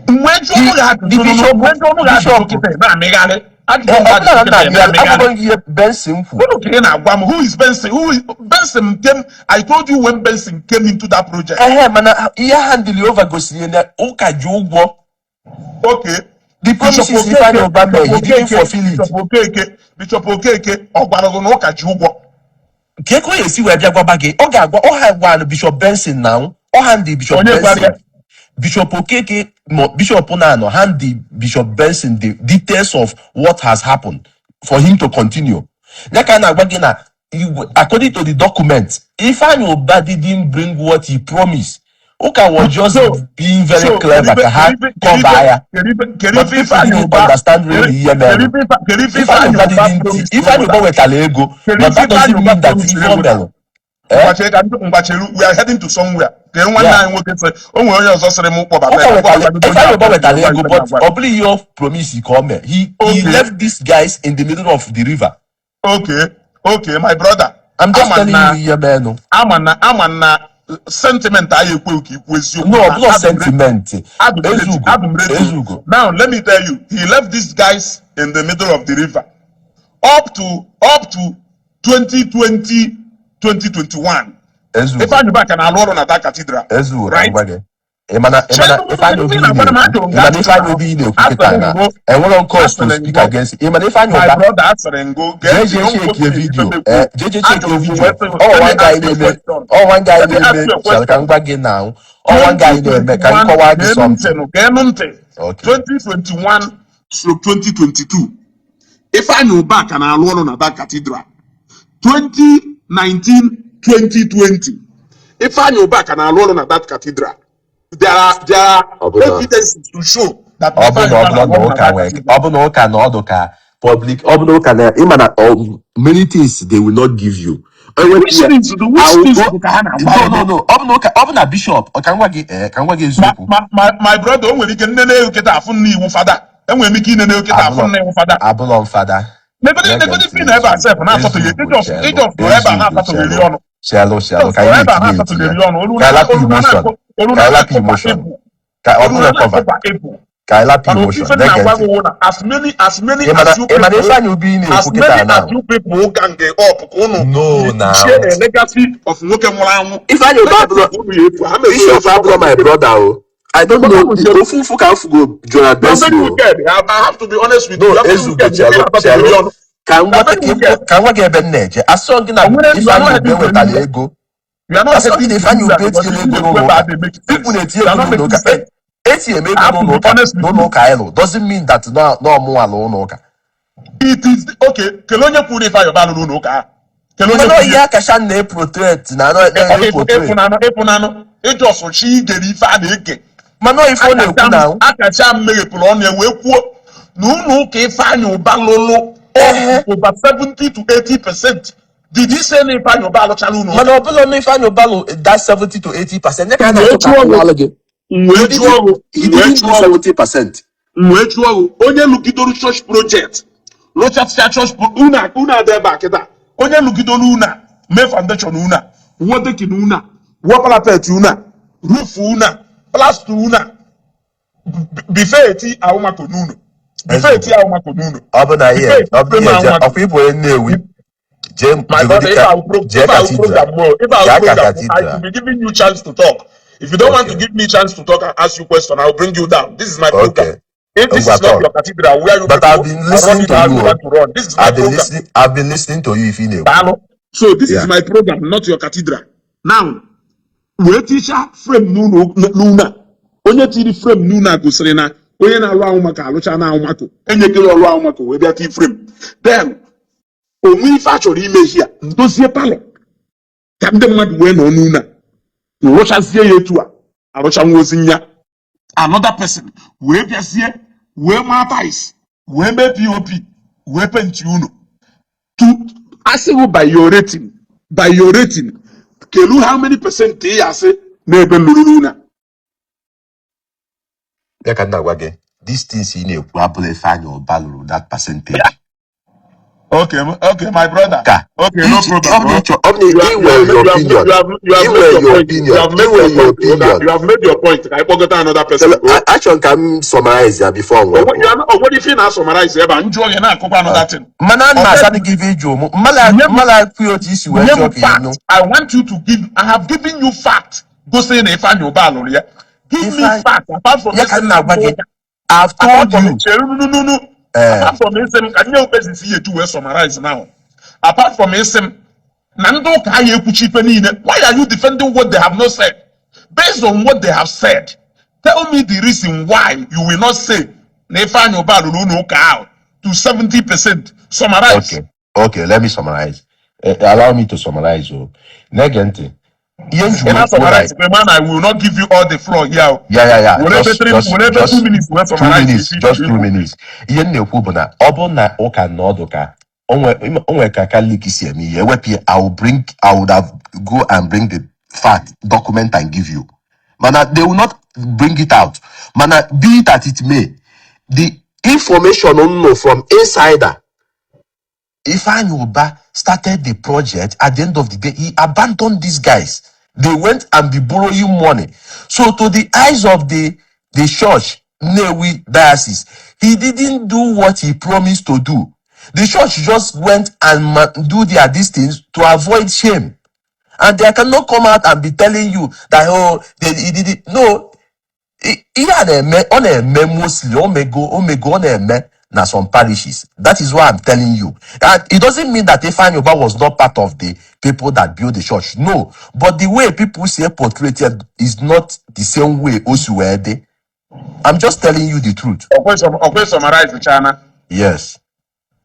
Mgbe jụọ ọnụ The gị ajụjụ nụnụ bishop mgbe jụọ ọnụ gị ajụjụ bishop kịta na-amịgharị ajụjụ ọ m bụla ajụjụ na kịta nna na-amịgharị. akwụkwọ ihe Benson kwu. Unu ka ị na-agwa m, who is Benson? Who is Benson came? I told you when Benson came into that project. Ehe, mana ihe handili over gosiri na ụka ji ụgwọ. The Bishop promises Okeke Ifeanyi Uba Bishop mere, he didn't Okeke fulfill it. Bishop Okeke ọ gwara gị na ụka ji ụgwọ? Ka eko ya esi wee bịa gwaba gị, ọ ga-agwa ọha gwara Bishop Benson na ọ handị Bishop Onye gwara ya? Benson. Bishop Okeke no, Bishop na-anọ hand the Bishop Benson the details of what has happened for him to continue. Ya ka a na-agwa gị na according to the document, Ifeanyi Uba didn't bring what he promised. Ụka was just So being very so clever kedu ka ha ife kedu ife cover ya, kedu ife kedu but ife people Ifeanyi didn't Uba understand really ihe kedu mere. kedu ife Ifeanyi Ifeanyi Uba Uba didn't promised Ifeanyi Uba eweta? Wetara ego, Kedu but ife that Ifeanyi doesn't Uba mean that promised ife o eweta? mere, eh? Mgbachiri ka mgbachiri, we are heading to somewhere. Kedu nwanne anyị nwoke sị o nwere onye ọzọ sịrị m kpọbata Ụka ya wetara kpọbatagodo onye Ifeanyi Uba ahụ wetara gwa ego, ife but na-agwa. Ọ bụrụ ihe o promise ka o mee. He left these guys in the middle of the river. Okay, my brother. I'm just Ama telling na you ihe menụ. Ama na sentiment anyị ekweghị ka ikwu eziokwu. No, ọ Na bụla adị m ready. sentiment. Adị m ready. Ezugo. Adị m ready. Ezugo. Now let me tell you, he left these guys in the middle of the river up to 2020, 2021. Ezugo. Ifeanyi Ubah ka na-alụ ọrụ na that cathedral. Ezugo, ka m Right? gwa gị, ị mana Ifeanyi Obi ị na-ekwu, ị mana Ifeanyi Obi ị na-ekwu kịta na enwere cause to speak against. Ị mana Ifeanyi My Ụba brother, asịrị ngụ. Jee jee chekie video, jee jee chekie video. Ọ one guy na-eme, ọ one guy na-eme. Chere ka m gwa gị na ọ one guy na-eme, ka m kọwaa gị something. Geenụ ntị. Okay. 2021/2022, Ifeanyi Ubah ka na-alụ ọrụ na that cathedral. 2019, 2020, Ifeanyi Ubah ka na-alụ ọrụ na that cathedral. There are evidences to show that ọ bụ Ifeanyi na ọ Ubah bụrụ na-alụ na ọrụ na ụka that nwee cathedral. Ọ bụ na ụka na ọdụ ka public, ọ bụ na ụka na ịma na many things they will not give you. Enwepụ Which ya. things do I which will things go bụ ka ha na-agwa No, gị? no, no, ọ bụ na ụka, ọ bụ na bishop, ọ ka m gwa gị, ka m gwa gị Ma eziokwu. my brother, o nwere ike nne ewu kịta afụ nne iwu fada. Enwere m ike inene ewu kịta afụ Abụlọ nne iwu fada. Abụlọ m fada. Negodi Na-ege negodi ntị. fi na ebe a sef na-asọtụghị. Ezugo. Ịjọs Chelụ. ịjọs nọrọ ebe a Ezugo. na-asatụghịrị Chelụ. ọnụ. Chelụ, chelụ. Ịjọs Ka nọrọ anyị ebe a na-etinye etinye na-asatụghịrị ọnụ olu ka na anyị lapụ olu na emotion. na-akụ olu Ka na anyị lapụ na-akụkwa emotion. egwu Ka ọ olu bụrụ na cover. na-akụkwa egwu. Ka anyị lapụ Mana ofu emotion. ife Na-ege na-agwa ntị. gị wụ na as many Ị mana as you ị mana people Ifeanyi Obi ị as na-ekwu kịta many now as you people gang up ka unu No, now. share a legacy of nwoke nwụrụ anwụ. Ifeanyi Uba Legacy abụrụ ka unu ya efu ha mezuru Bishop abụrụ my brother o. I don't know. Ofu mfu ka mfugo Jonathan You are Benson very o. wicked. I have to be honest with you. No, You are very Ezugo, wicked. chelụ, Ị na-asatụghịrị chelụ. ọnụ. Ka m You are gwa very ka wicked. ka m gwa gị ebe m na-eje. Asọ gị na O nwere you are Ifeanyi not Uba helping to ewetara anywhere. ego. You are not Asọ gị helping na to Ifeanyi anywhere Uba because etinyela ihe ego na-ekwu n'ụlọ ebe a ụka. dey make People sense. na-etinye You are ego not n'ụlọ making ụka. sense. Etinye m I ego have to n'ụlọ be ụka honest with n'ụlọ you. ụka anyị lụ doesn't mean that na ọmụnwa lụ ụlọ ụka. It is okay. Kelee onye kwuru Ifeanyi Uba lụrụ ụlọ ụka ahụ. Kelee onye Mana kwuru ihe ya. akacha na-eprotect na na-eprotect. Ịfụnanụ ịfụnanụ ịjọsụ chi igere ife a na-eke. Mana ife ọ na-ekwu Akacha m na akacha m meghepụrụ ọnụ ya wee kwuo na ụlọ ụka Ifeanyi Uba lụlụ up to over 70 to 80%. Did he say na Ifeanyi Uba alụchala ụlọ ụka? Mana ọ bụla na Ifeanyi Uba lụ that 70 to 80% ya ka a Wee na-achọ ka jụọ gị akụwalụ gị. wee He jụọ didn't gị he wee didn't do jụọ gị 70%. Wee jụọ gị, onye lụgidoro church project, lụchasịa church unu unu adị ebe a kịta, onye lụgidoro unu a mee foundation unu a, wuo decking unu a, wuo parapet unu a, roof unu a, plaster unu a, bife eti ahụmako n'unu, bife eti Ezugo. ahụmako n'unu, Ọ bụ na ihe bife eti ọ bụ na frame ihe je ahụmako. ọkwa ịbụ onye Nnewi, jee My jegodi brother, if ka I will pro jee if I will cathedral. program more, if I will Gaa ka program more, I cathedral. will be giving you chance to talk. If you don't want to Okay. give me chance to talk and ask you question, I will bring you down. This is my program. Okay. If this Ngwa is not talk. your cathedral, where you But I've people been are listening running to how you you o. want to run. This is my I've been program. listening I've been listening to you if ị na-ekwu. Daalụ. So this is Yeah. my program, not your cathedral. Now, wee tichaa frame n'ụlọ n'ụlọ a. Onye tiri frame n'ụlọ a gosiri na onye na-alụ ahụ maka alụcha na ahụmakụ enyekere ọlụ ahụmakụ wee bịa tii frame. Then onwe ife a chọrọ ime hia ndozie parlour ka ndị mmadụ wee nọ n'ụlọ a, rụchazie ya etu a arụcha nwa ozi nya. Another person wee bịazie wee maa tiles, wee mee POP, wee paint unu to asịghị by your rating, kelu how many percent ị ya asị n'ebe lụrụ n'ụlọ a? Ya ka m na-agwa gị, these things ị na-ekwu abụrụ Ifeanyi Uba lụrụ that percentage. Okay, my brother. Ka Okay, no iji problem. ọ bụ na Oh. ịchọ ọ bụ na You ị have you nwere have your you have opinion, you have ị made nwere your your point. You opinion, have ị made nwere your your point. You opinion. have made your point. Ka anyị kpọgota another person. Oh. Achọrọ ka m summarize ya before m wee You pụọ. are not, what if you na summarize ebe a njụọ gị na-akụkwa another thing? Mana ana m Ọ asa gị ife ịjụ mụ mmala nye m mmala kwuo otu isi wee nye chọọ m ka ị nụ. Fact. I want you to give I have given you fact gosi na Ifeanyi Uba lụrụ ya. Give me Ifeanyi fact apart from ya ka isi m m na-agwa ndị gị. ụka. I've Apart told from you. chere nunu, apart from isi m ka nye okpezisi ihe eju wee summarize now. Apart from isi m na ndị ụka anyị ekwuchi ife niile, why are you defending what they have not said? Based on what they have said, tell me the reason why you will not say na Ifeanyi Uba lụrụ ụlọ ụka ahụ to 70%. Summarize. Okay, let me summarize. Allow me to summarize o. Na-ege ntị. Ihe m ji Ị wee kwuo na na-summarize kwe man, I will not give you all the floor here o. Yeah. Were ebe Just three just were ebe 2 just minutes wee 2 summarize minutes ife just ife 2 ikwu. minutes. Ihe m na-ekwu bụ na ọ bụrụ na ụka na ọdụ ka o nwe ka Catholic si eme ihe ewepụ ya, I would have go and bring the fact document and give you. Mana they will not bring it out. Mana be it as it may, the information m know from insider Ifeanyi Uba started the project. At the end of the day, he abandoned these guys. They went and be borrowing money. So to the eyes of the church, Nnewi Diocese, he didn't do what he promised to do. The church just went and do their these things to avoid shame. And they cannot come out and be telling you that, oh, he did it. No, ihe a na-eme, ọ na-eme mostly, omego omego, ọ na-eme na some parishes. That is why I'm telling you, and it doesn't mean that Ifeanyi Uba was not part of the people that built the church, no, but the way people say portrait it is not the same way o si wee dị. I'm just telling you the truth. Ọkwe summarize chana. Yes.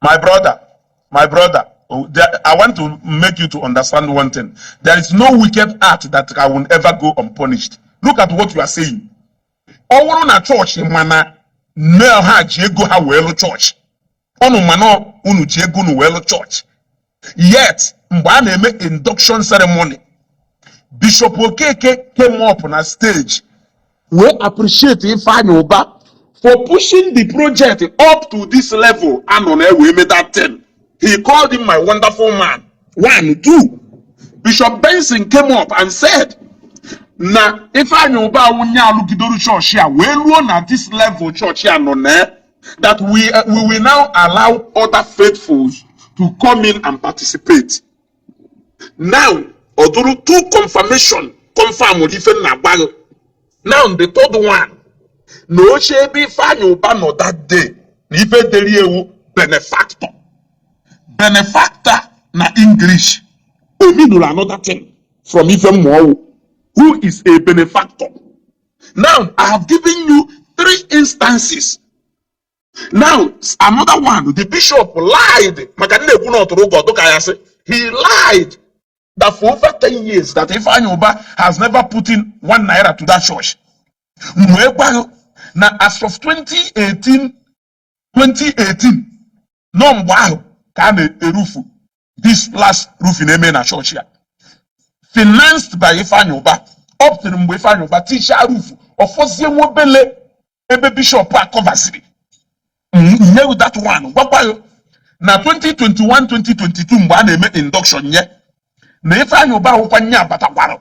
My brother, my brother, oh, I want to make you to understand one thing. There is no wicked act that I will ever go unpunished. Look at what you are saying. Ọ bụrụ na chọọchị mana nne ha ji ego ha wee lụ chọọchị, unu mana unu ji ego unu wee lụ chọọchị, yet mgbe a na-eme induction ceremony, Bishop Okeke came up na stage wee appreciate Ifeanyi Uba for pushing the project up to this level anọ na ewe eme that thing. He called him "my wonderful man." One, two, Bishop Benson came up and said na Ifeanyi Uba awụnye alụgidoro chọọchị a wee ruo na this level chọọchị a nọ na, that we will now allow other faithfuls to come in and participate. Now ọ dụrụ two confirmation, confirm ife m na-agwa gị. Now the third one, na oche ebe Ifeanyi Uba nọ that day na ife deri ewu benefactor, benefactor na English ominuru another thing from ife mmụọ. Who is a benefactor? Now I have given you three instances. Now another one, the bishop lied, maka nna ekwu na ọtụrụ ụgọ dụka ya sị he lied that for over 10 years that Ifeanyi Uba has never put in ₦1 to that church. M wee gwa gị na as of 2018, 2018 nọ mgbe ahụ ka a na-erufu this last roofing eme na chọọchị ya, financed by Ifeanyi Uba, up till mgbe Ifeanyi Uba tichaa roof, ọfọzie nwa obele ebe bishop a coversiri nye that one. Gwakwa gị na 2021, 2022 mgbe a na-eme induction nye na Ifeanyi Uba ahụkwa nye abatakwara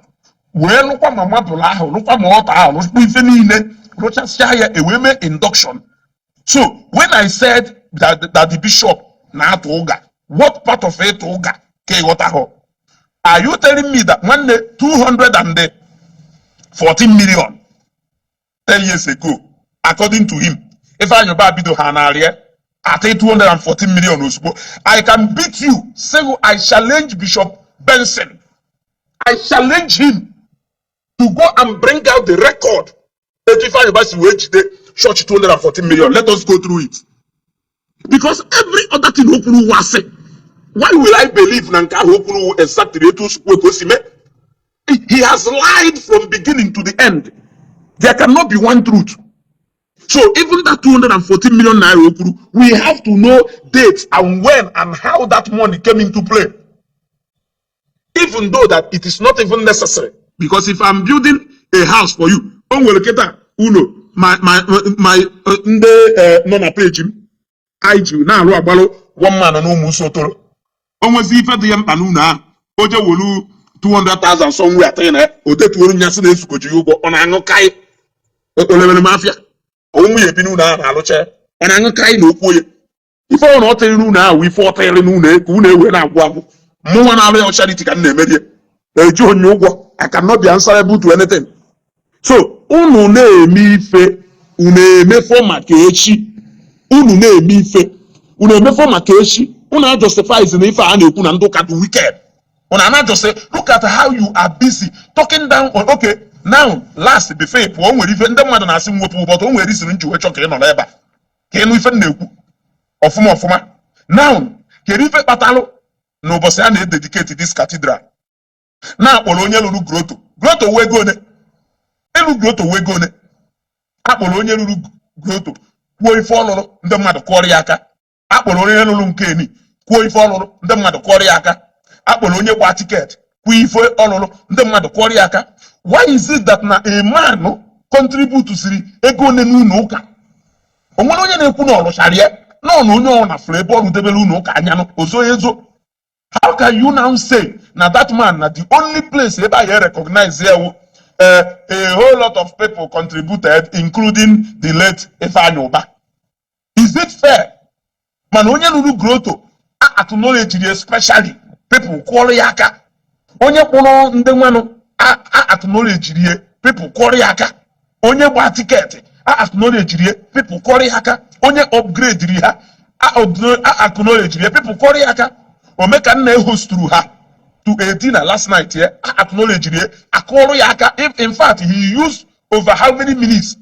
wee lụkwa ma marble ahụ, lụkwa ma ọta ahụ, lụkwa ife niile, rụchasịa ya, ewee mee induction. So when I said that the bishop na-atụ ụga, what part of ịtụ ụga ka ịghọta? Are you telling me that nwanne 214 million 10 years ago, according to him, Ifeanyi Uba bido ha narị at 214 million ozugbo? I can beat you. Say I challenge Bishop Benson, I challenge him to go and bring out the record etu Ifeanyi Uba si wee jide church 214 million. Let us go through it, because every other thing o kwuru wasị, why will I believe na nke ahụ o kwuru exactly etu o si kwuo ka o si mee? He has lied from beginning to the end. There cannot be one truth. So even that 214 million naira o kwuru, we have to know dates and when and how that money came into play, even though that it is not even necessary, because if I'm building a house for you, o nwere kịta ụlọ my ndị nọ na page m anyị ji na-arụ agbalụ one man na ụmụ usotoro, o nwezi ife dị ya mkpa n'ụlọ ahụ, o je welu 200,000 somewhere atịghị na o detuoru nya sị na ezugoji ya ụgwọ. Ọ na-aṅụ kai olemere m afịa ụmụ ya ebi n'ụlọ ahụ na-alụcha, ọ na-aṅụ kai na okwu onye ife ọ na ọ tịrị n'ụlọ ahụ, ife ọ tịrị n'ụlọ ka ụlọ ewe na-agwụ agwụ. Mụnwa na-alụ ya charity ka m na-emerie eji onye ụgwọ. I cannot be answerable to anything. So unu na-eme ife unu emefọ maka echi, unu na-eme ife unu emefọ maka echi, unu a-justifies na ife a na-ekwu na ndị ụka dị wicked. Unu ana just look at how you are busy talking down on. Okay, now last, before ị pụọ, o nwere ife ndị mmadụ na-asị m wepụ, but o nwere reason m ji wee chọọ ka ị nọrọ ebe a ka ịnụ ife m na-ekwu ọfụma ọfụma. Now, kedu ife kpatalụ n'ụbọchị a na-ededicate this cathedral na-akpọrọ onye lụrụ grotto? Grotto wee ego one? Elu grotto wee ego one? Akpọrọ onye lụrụ grotto kwuo ife ọlụrụ, ndị mmadụ kụọrọ ya aka. Akpọrọ onye lụrụ nke eni kwuo ife ọlụrụ, ndị mmadụ kụọrọ ya aka. Akpọrọ onye gba ticket kwuo ife ọlụrụ, ndị mmadụ kụọrọ ya aka. Why is it that na a man contribute siri ego one n'ụlọ ụka, o nwere onye na-ekwu na ọ lụchara ya? Nọ na onye ọbụla fụrụ ebe ọrụ debere ụlọ ụka anya nụ ozo ezo. How can you now say na that man na the only place ebe anyị recognize ya wụ a whole lot of people contributed, including the late Ifeanyi Uba? Is it fair? Mana onye rụrụ grotto a acknowledge especially people kụọrọ ya aka. Onye kpụrụ ndị nwanụ a acknowledge ya, people kụọrọ ya aka. Onye gba ticket a acknowledge ya, people kụọrọ ya aka. Onye upgrade ha a acknowledge ya, people kụọrọ ya aka. Omeka nna ehosturu ha to a dinner last night ya, a acknowledge ya, akụọrọ ya aka. In fact, he used over how many minutes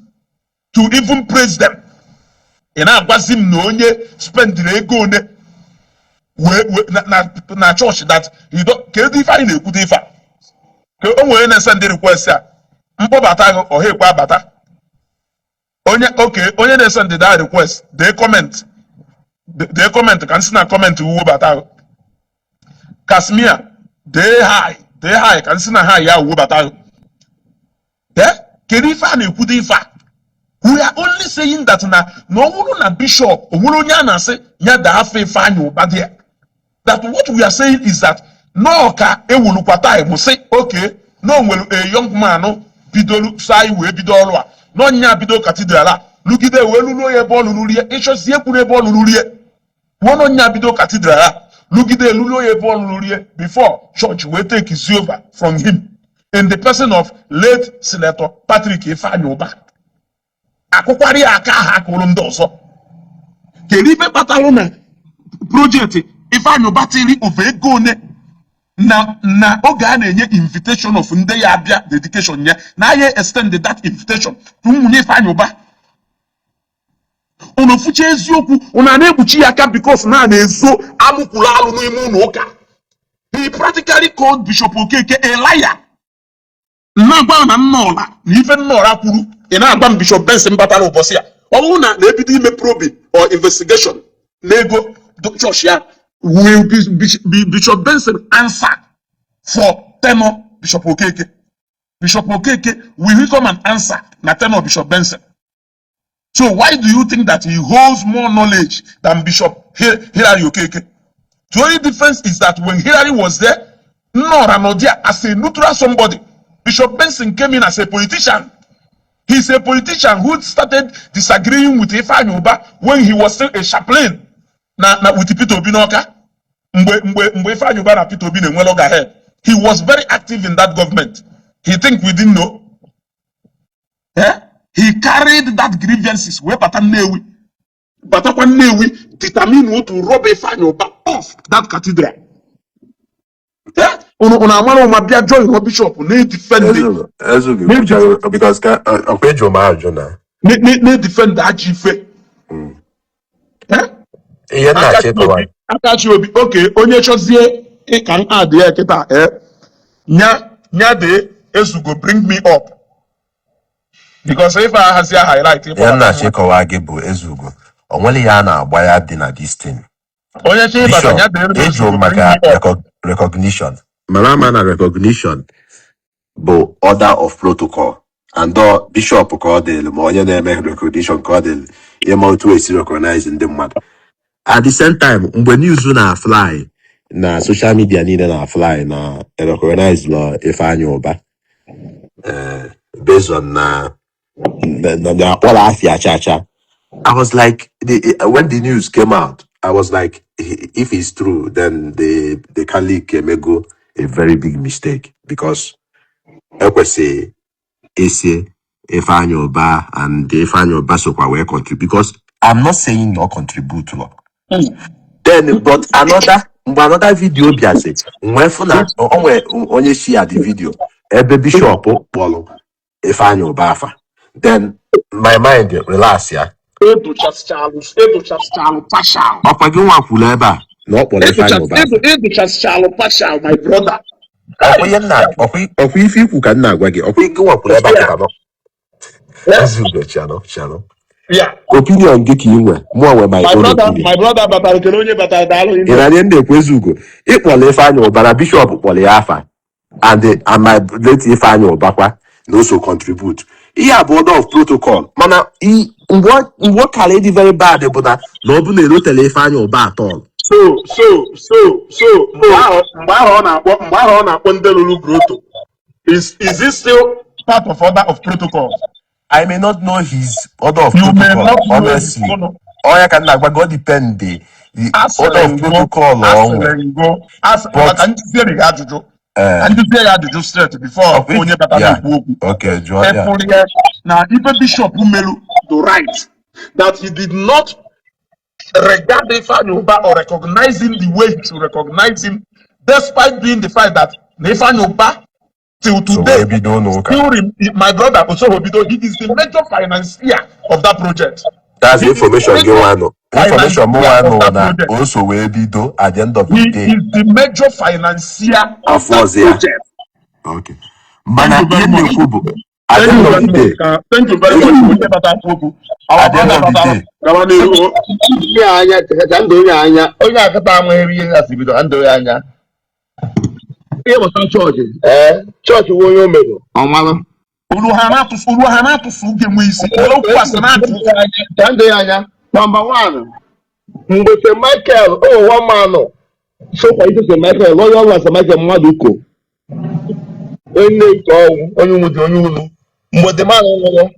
to even praise them. Ị na-agwazi m na onye spendịrị ego one wee na chọọchị that he don. Kedu ife anyị na-ekwute ife a ka o nwere na-ese ndị request a mkpọbata gị ọha ekwe abata onye oke onye na-ese ndị da request dee comment, dee comment ka m si na comment wubata gị. Kasmia, dee hi, dee hi ka m si na hi ya wubata gị. Ee, kedu ife a na-ekwute ife a? We are only saying that na ọ bụrụ na bishop o nwere onye a na-asị ya daa afọ Ifeanyị Ụba there, that what we are saying is that nọọ ka ewulukwa time sị okay, na o nwere a young man bidoro so anyị wee bido ọrụ a n'ọnya bido cathedral a lụgide wee lụruo ya ebe ọ lụrụ rie. Ịchọzie kwuru ebe ọ lụrụ rie, kwuo na ọnya bido cathedral a lụgide lụruo ya ebe ọ lụrụ rie before church wee take over from him in the person of late Senator Patrick Ifeanyi Ụba. Akwụkwara ya aka ahụ akụrụ ndị ọzọ. Kedu ife kpatalụ na project Ifeanyi Ụba tiri over ego one na oge a na-enye invitation of ndị ya abịa dedication ya na aya extend that invitation to nwunye Ifeanyi Ụba? Unu fụcha eziokwu, unu a na-ekpuchi ya aka because na a na-ezo amụkwuru alụ n'ime ụlọ ụka. He practically called Bishop Okeke a liar. Na-agwa na nnọọla na ife nnọọra kwuru, ị na-agwa m Bishop Benson batara ụbọchị a, ọ bụrụ na na-ebido ime probing or investigation n'ego chọọchị ya, will Bishop Benson answer for tenure Bishop Okeke? Bishop Okeke, will he come and answer na tenure Bishop Benson? So why do you think that he holds more knowledge than Bishop Hilary Okeke? The only difference is that when Hillary was there, Nora nọ there as a neutral somebody. Bishop Benson came in as a politician. He's a politician who started disagreeing with Ifeanyi Uba when he was still a chaplain na with Peter Obi n'Ọka. Mgbe Ifeanyi Uba na Peter Obi na-enwe loggerhead, he was very active in that government. He think we didn't know? Eh? He carried that grievances wee bata Nnewi. Batakwa Nnewi, determine to rob Ifeanyi Uba off that cathedral. Eh? Unu amara ụma bịa join bishop na-edefend Ezugo, Ezugo, ikwuchago because ka ọkwa ịjụ m ajụ na na-edefend ajọ ife. Eh? Ihe m na-achọ ịkọwa. Akachi Obi, oke onye chọzie ka m add ya kịta, eh, nya dee "Ezugo, bring me up", because ife ahazi highlight. Ihe m na-achọ ịkọwa gị bụ, Ezugo, o nwere ihe a na-agba ya dị na this thing. Onye chọ ịbata Bishop nya dee ịjụ "Ezugo, bring maka me up." Recognition mara ama na recognition bụ order of protocol and ọ bishop ka ọ dịrị, ma onye na-eme recognition ka ọ dịrị ịma otu esi recognize ndị mmadụ. At the same time, mgbe news na fly na social media niile na fly na recognize lọ Ifeanyi Ụba, based on na akpọrọ afịa cha cha, I was like, when the news came out, I was like, if it's true, then the Catholic emego a very big mistake because ekwesị esi Ifeanyi Ụba and Ifeanyi Ụba sokwa wee contribute, because I'm not saying no contribute lọ. Then but another mgbe another video bịazi nwee fụ na o nwee onye share the video ebe bishop kpọrọ Ifeanyi Ụba afa, then my mind relax ya. Edochasịchalụ partial. Ọkwa gị nwa kwuru ebe a na ọ kpọrọ Ifeanyi Ụba afa. Edochasịchalụ partial, my brother. Ọkwa ihe nna ọkwa ife ikwu ka m na-agwa gị, ọkwa gị nwa kwuru ebe a kịta nọ. Ezugo, chiano chiano. Opinion gị ka ị nwe, mụọ nwe my My own brother. opinion. My brother batara, kele onye batara, daalụ. Ị na ihe m na-ekwu, Ezugo, ịkpọrọ Ifeanyi Ụba na bishop kpọrọ ya afa and my late Ifeanyi Ụba kwa na also contribute. Ihe a bụ order of protocol, mana mgbe ọ kara ịdị very bad bụ na ọ bụ na erotele Ifeanyị Ụba at all. So mgbe ahụ ọ na-akpọ ndị lụrụ grotto, is it still part of order of protocol? I may not know his order of You may protocol, not know his honestly. order. Ọ ya ka m na-agwa gị, ọ depend the order Asịrị of ngo protocol ọ nwere. Asịrị ngo asị But maka njụzie gị ajụjụ, ka njụzie ya ajụjụ straight before of it, onye batara ekwu okwu. Okay, jụọ ya. Efụrụ ya na ife bishop melu the right, that he did not regard Ifeanyi Uba or recognize him the way he should recognize him, despite being the fact that na Ifeanyi Uba till So today wee bido n'ụka. still my brother Osohobido, he is the major financier of that project. That's He is the information gị major nwa nọ. Information mụ financier nwa of nọ that na project. o so wee bido at the end of the He day. is the major financier of that Afọzi ya. project. Okay. Thank Mana you ihe very m much. na-ekwu bụ at the Thank end you of very the much. day, Thank you very much. Onye bata okwu. Our at the end brother of the batara day, gawa n'ihu. Onye anya ka ndụ onye anya onye akata amaghị ihe ya si bido ka ndụ ya anya ihe gbasara chọọchị, ee, chọọchị wụ onye o mere ọmalụ. Olu ha na-atụsụ oge nwe isi. Were okwu asị na-atụ. Ka ndụ ya anya. Number one, mgbe St Michael o nwa manụ sokwa ise St Michael lọya ọrụ na St Michael mmadụ uko onye nne nke ọnwụ onye nwụdị onye ulu mgbe the man nwụrụ.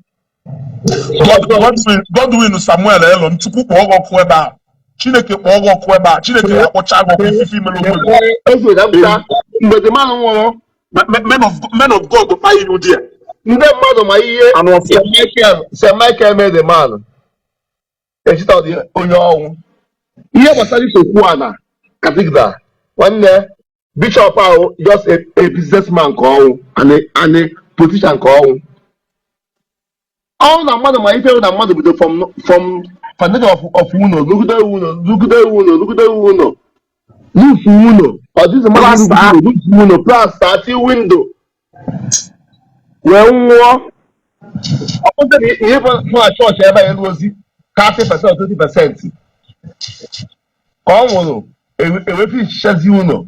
Godwin Samuel Elon, Chukwu kpọọ gị ọkụ ebe a. Chineke kpọọ gị ọkụ ebe a. Chineke ya akpọcha gị ọkụ ifife imere onwe gị. Ezu ka mpụta mgbe the man nwụrụ. Men of God kpa ilu there. Ndị mmadụ ma ihe Anụ ọfịa. St Michael mere the man echita ọ dị onye ọnwụ ihe gbasara isokwu a na cathedral. Nwanne, bishop ahụ just a businessman ka ọnwụ and a politician ka ọnwụ ọnwụ na mmadụ ma ife na mmadụ bido from foundation of ụlọ lụgide ụlọ, lụgide ụlọ, lụgide ụlọ, roof ụlọ, ọ dịghị mmadụ Plaster. lụgide ụlọ, roof ụlọ, plaster, ti window wee nwụọ. Ọ bụrụ na ihe bụ na chọọchị ebe a elu ozi 30%, 20% ka ọ nwụrụ, ewefichazi ụlọ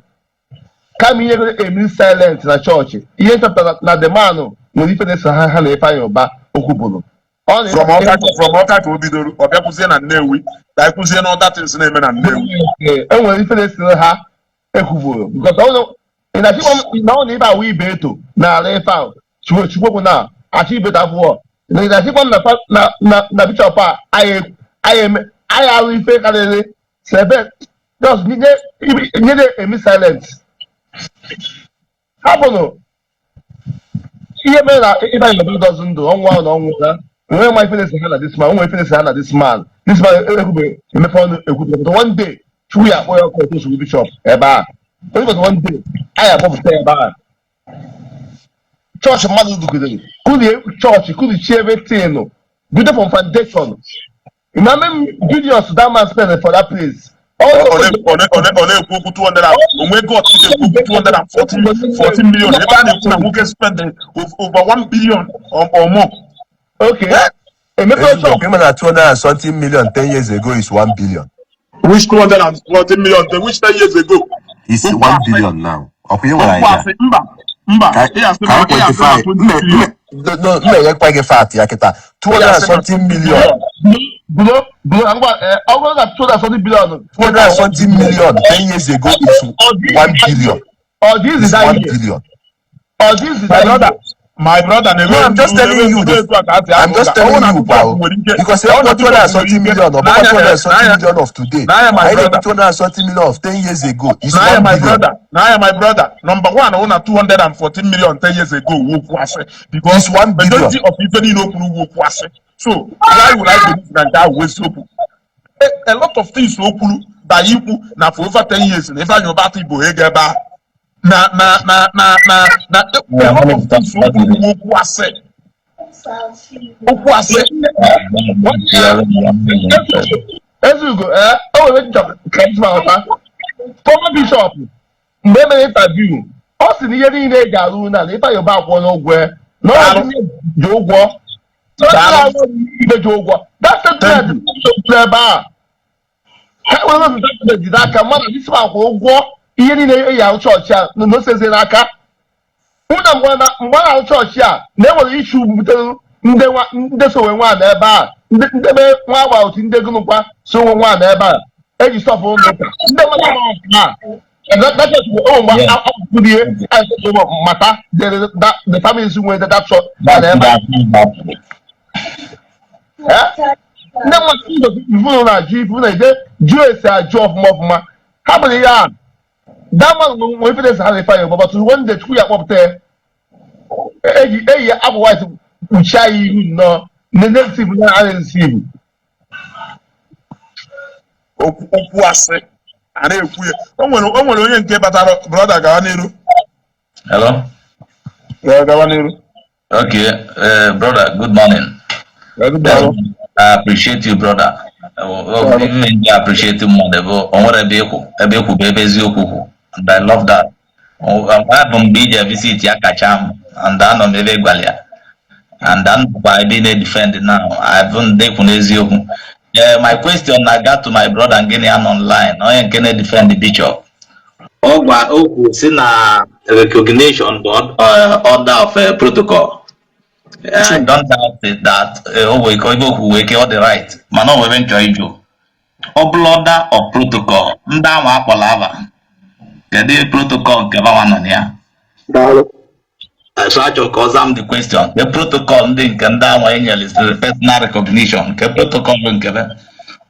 kama ihe emi silent na chọọchị. Ihe nchọpụtara na the man nwere ife na-eso ha na Ifeanyị Ụba okwu bụrụ ọ na From Ọka ka o bidoro, ọ bịakwuzie na Nnewi ka anyị kwuzie na other things na-eme na Nnewi. E nwere ife na-esere ha ekwuburu because ọ bụrụ ị na-achịkwa na ọ na ibe awụ ibe eto n'ala ife ahụ chukwu chukwu na achọ ibe eto afụọ na ị na-achịkwa m na bishop a anyị eme anyị arụ ife karịrị sebe just nye nye emi silent hapụnụ ihe mere na Ifeanyị Ụba dọzụ ndụ ọnwụ ahụ na ọnwụ na enweghị ma ife na-ese ha na this man onwe ife na-ese ha na this man ekwube emepe ọnụ ekwube, but one day Chukwu ya akpọ ya ọkụ otu ozugbo bishop ebe a onye, but one day anyị akpọpụta ya ebe a. Chọọchị mmadụ dugidere kulie chọọchị kulichie everything bido from foundation. You know how many billions that man spend for that place? Ọ na-ekwu okwu 200 onwe God ekwu okwu 240 40 million ebe a na-ekwu na nwoke spend over 1 billion or more. Okay. Eh? Emepe Ezigbo chọọchị. ịma na 200 and something million 10 years ago is 1 billion. Which 240 million, which 10 years ago? Is Okwu 1 asị. billion now. Ọkwa ị nwere Okwu idea? asị, mba mba. Ka Ị asị ka na anyị ị asị na quantify 20 mme billion. mme no, mme enyekwa gị fact ya kịta. 200 and something million. Bro, bro, ngwa, ọ bụrụ na 200 something billion 200 and something million 10 years ago is 1 billion. Ọ dị izi Is that 1 year. billion. Ọ dị izi My that brother, year. My brother, No, I'm just telling you I'm just telling you wow. Because if 200 and something million or 200 and something million of today, Naya, my I brother. 200 and something million of 10 years ago is Naya, 1 my billion. brother, Naya, my brother. Number one, I na 214 million 10 years ago, wokwu asị. Because It's 1 billion. Majority of ife niile o kwuru wokwu asị. So why would I believe na nke ahụ eziokwu? A lot of things o kwuru ba ikwu na for over 10 years na Ifeanyi Ubah Igbo ego ebe ahụ. Na a lot of things o kwuru bụ okwu asị. Okwu asị. Ezugo, ee, o nwere nchọ ka esi ma ghọta. Former bishop, mgbe e mere interview, ọ sị na ihe niile eji arụ na Ifeanyi Ubah akwụọ n'ụgwọ ya, na ọ bụ ji ụgwọ. Na ọ Daalụ. ibe ji ụgwọ. That statement kwuru ebe a. Ha nwere ụzọ statement jide aka mmadụ isi ma akwụ ụgwọ ihe niile eji arụ chọọchị a na osezie n'aka. Hụ na mgbe a na-arụ chọọchị a na enwere issue butere Ndị ndị so nwe nwaanyị ebe a, ndị be nwa agba otu, ndị gụnụkwa so nwe nwaanyị ebe a eji stop ụlọ ụka, ndị mmadụ ama ha that church bụ ụmụ mgbe akwụkwọ ihe mata the families nwe that church na ebe a. Eh? Ndị mmadụ ifu na-ajụ, ifu na-eje jụọ esi ajụ ọfụma ọfụma. Ha bụrụ ihe a, that man nwere ife na-ese ha na Ifeanyị Ụba, but one day Chukwu ya kpọpụta ya. Eji eyi ya akwa white kpuchie ya ihu nnọọ, ndị na-esi na a na-esi ibu. Okwu asị a na-ekwu ya. O nwere onye nke batara. Brother, gawa n'iru. Hello? Yeah, gawa n'iru. Okay, brother, good morning. Yeah, good morning. I appreciate you, brother. Even I appreciate you more. O nwere ebe ịkwụ, ebe ịkwụ bụ ebe eziokwu kwụ. And I love that. Abụ mgbe ije visit ya kacha m, and anọ m ebe ịgwala ya. And anọkwa ebe ị na-edefend now. Abụ ndị ekwu n'eziokwu. My question na got to my brother ngịnị ya nọ online, onye nke na-edefend bishop. Ọ gwa okwu si na recognition bụ order of protocol. I don't doubt it that o nwere ike ibe okwu wee ke ọ dị right, mana o nwere nchọ ịjụ. Ọ bụla order of protocol, ndị ahụ akpọrọ aba, kedu protocol nke banwa nọ na ya? Daalụ. So achọrọ ka ọ zaa m the question, ke protocol ndị nke ndị ahụ enyere is personal recognition, ke protocol bụ nke be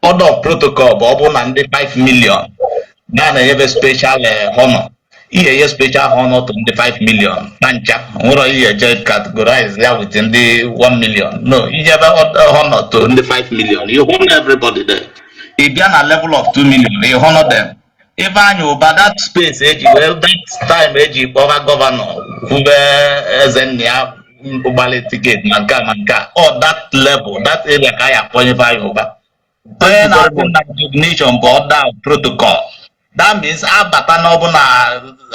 order of protocol bụ ọ bụrụ na ndị 5 million na na-enyebe special honor, ihe enye special honor to ndị 5 million na ncha nwere ihe eje categorize ya with ndị 1 million. No, ijebe honor to ndị 5 million, you honor everybody there. Ị bịa na level of 2 million, you honor them. Ifeanyị Ụba, that space eji wee that time eji kpọba governor kwube eze nna ya ụgbalị ticket ma nke a ma nke a, ọ that level, that area ka a ya akpọnye Ifeanyị Ụba. Onye na-asị na recognition bụ order of protocol, that means abata na ọbụna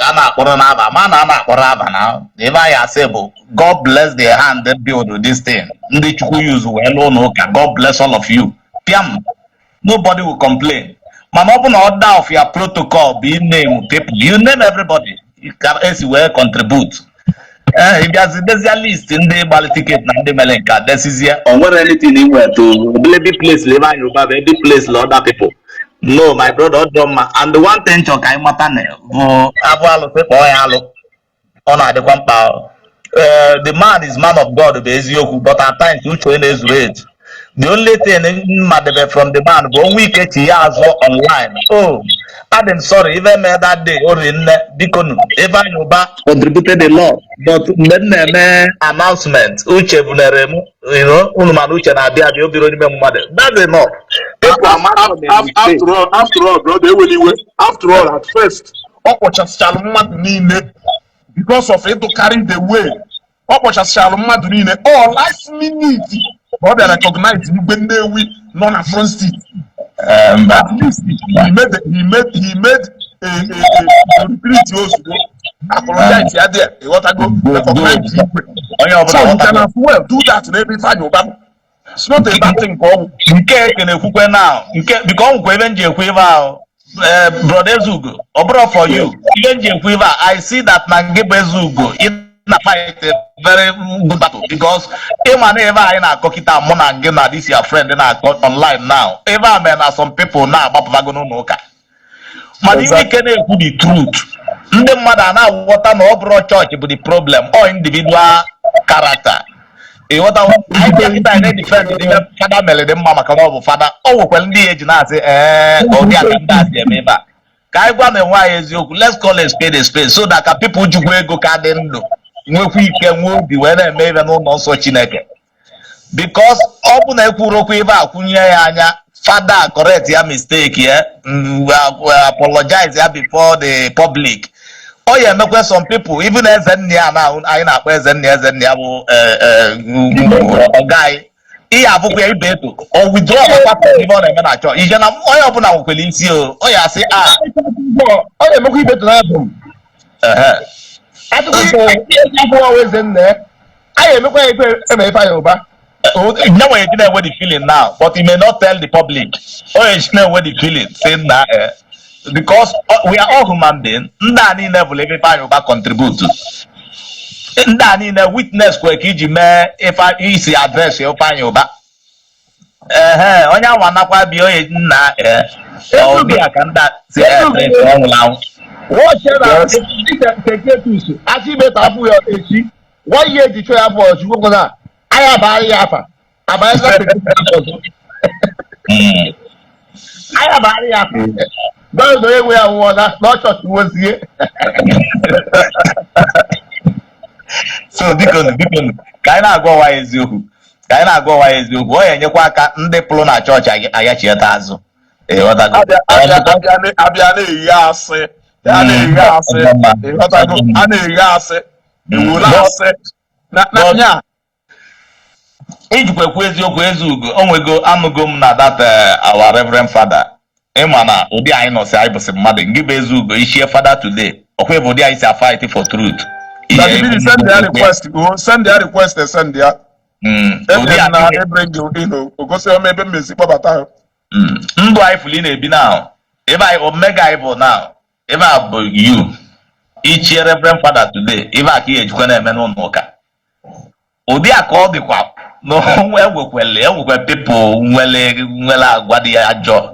a na-akpọrọ n'aba ma na a na-akpọrọ aba na ebe anyị asị bụ "God bless the hand that build this thing", ndị Chukwu use wee lụọ n'ụka, "God bless all of you", piam, nobody will complain. Mana ọ bụ na order of your protocol bụ name people, you name everybody ka esi wee contribute. Ee, ị bịazi dezie list ndị gbalị ticket na ndị mere nke a desizie, o nwere anything ị nwere to ebe place ebe anyị ụba bụ ebe place la other people. No, my brother, ọ dị mma. And the one thing chọ ka anyị mata na bụ abụ alụsị kpọọ ya alụ, ọ na-adịkwa mkpa. The man is man of God bụ eziokwu, but at times uche onye na-ezuru ezu. The only thing mmadebe from the man bụ onwe ike chi ya azụ online. "Oh, adị m sorry, ife mee that day o riri nne, biko nu." Ifeanyị Ụba contributed a lot, but mgbe m na-eme announcement, uche bunere m, unu mana uche na-abịa abịa obiro n'ime mmadụ. That's enough. People amara na mistake. After all, brother, ewela iwe. After all, at first ọ kpọchasịchalụ mmadụ niile because of ịdụ carry the way. Ọ kpọchasịchalụ mmadụ niile all last minute ka ọ bịa recognize Igwe Nnewi nọ na front seat. Mba. At least he made a retreat ozugbo, apologize ya there, ịghọtago? Recognize Igwe. Onye ọbụla So you can ghọtago. as well do that n'ebe Ifeanyị Ụba nọ. It's not a bad thing ka ọ bụ. Nke ekene ekwukwe now, nke biko ọ nwekwa ebe m ji ekwu ebe ahụ. Brother Ezugo, ọ bụrụ for you, ihe m ji ekwu ebe a, I see that na ngị bụ Ezugo, ị na fight a very good battle, because ịma na ebe anyị na-akọ kịta, mụ na ngị na this your friend na-akọ online now, ebe a mere na some people na-agbapụbago n'ụlọ ụka. Mana inwe ike na-ekwu the truth, ndị mmadụ a na-aghọta na ọ bụrụ chọọchị bụ the problem or individual character, ịghọta? Anyị bịa kịta, anyị na-edefend n'ime fada mere dị mma maka na ọ bụ fada. O nwekwara ndị eji na-asị ee, ụdị aka ndị a si eme ebe a. Ka anyị gwa na enwe anyị eziokwu, let's call a spade a spade, so that ka people jikwa ego ka dị ndụ nwekwa ike nwee obi wee na-eme ebe n'ụlọ nsọ Chineke, because ọ bụ na ekwuru okwu ebe a kwunye ya anya, fada correct ya mistake ya, apologize ya before the public. Ọ ya emekwa some people, even eze nne ya na anyị na-akpọ eze nne, eze nne ya bụ ọga anyị, ihe abụkwa ya ibe eto o withdraw ọkwa ibe ọ na-eme na chọọ ije na onye ọbụla nwekwara isi o ọ ya asị a. Ọ na-emekwa ibe to n'abụ. Ehe. Atụkwa ife abụọ ọwa eze nne anyị emekwa ya ife eme Ifeanyị Ụba. Nye nwere ike na-enwe the feeling now, but he may not tell the public. O eji na-enwe the feeling say na because we are all human beings. Ndị a niile bụ ebe Ifeanyị Ụba contribute. Ndị a niile witness kwe ka iji mee ife isi address Ifeanyi Ụba. Ehe, onye anwa nakwa bi onye nna ee ọ ya ka ndị a si address ọ nwụrụ anwụ. Watch ya na dịka Teketus asị ime ka afụ ya echi one year ji chọọ ya afọ ọchukwu na anyị abagharị ya afa abanyela Teketus ọzọ. Anyị abagharị ya afa gwa na onye nwe ya nwụọ na na ọ chọọchị nwezie. So biko nụ, biko nụ, ka anyị na-agwa ụwa eziokwu, ka anyị na-agwa ụwa eziokwu. Ọ ya-enyekwa aka ndị pụrụ na chọọchị aghachieta azụ, ịghọtago? Abịa na-eghe asị, a na-eghe asị, ịghọtago? A na-eghe asị, ewule asị na nya. Ijikwa ekwu eziokwu, Ezeugo, onwego anụgo m na that our reverend father, ịma na ụdị anyị nọsị, anyị bụsị mmadụ. Ngị bụ Ezeugo ichie father today, ọkwa bụ ụdị anyị si fight for truth. Daddy Billy, send their request. Oh, send their request, send their. Ụdị Ebe na ebring you in, ogosi ọma ebe mmezi kpọbata ha. Ndụ anyị fụli na-ebi now, ebe anyị omega anyị bụ now, ebe a bụ you ichie reverend father today, ebe a ka ị ejikwa na-eme n'ụlọ ụka. Ụdị a ka ọ dịkwa n'onwe enwekwele people nwere agwa dị ajọ.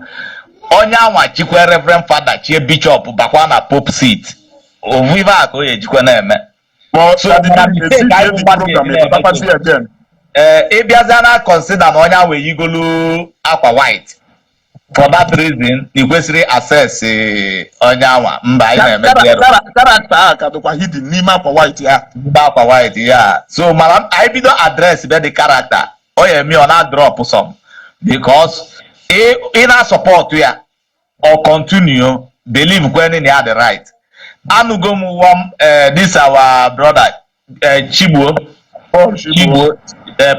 Onye anwa chikwa reverend father, chie bishop, bakwa na pope seat, ovu ibe a ka o ejikwa na-eme. So, ee, ịbịazịa na consider na onye ahụ eyigolu akwa white, for that reason ị kwesịrị access onye anwa. Mba, anyị na-eme Character a ka dịkwa hidden n'ime akwa white ya. N'ime akwa white ya. So mana anyị bido address be the character, ọ ya eme ọ na drop some, because ị na-support ya or continue believe kweni na ya the right. Anụgo m one this our brother Chigbuo. Paul Chigbuo.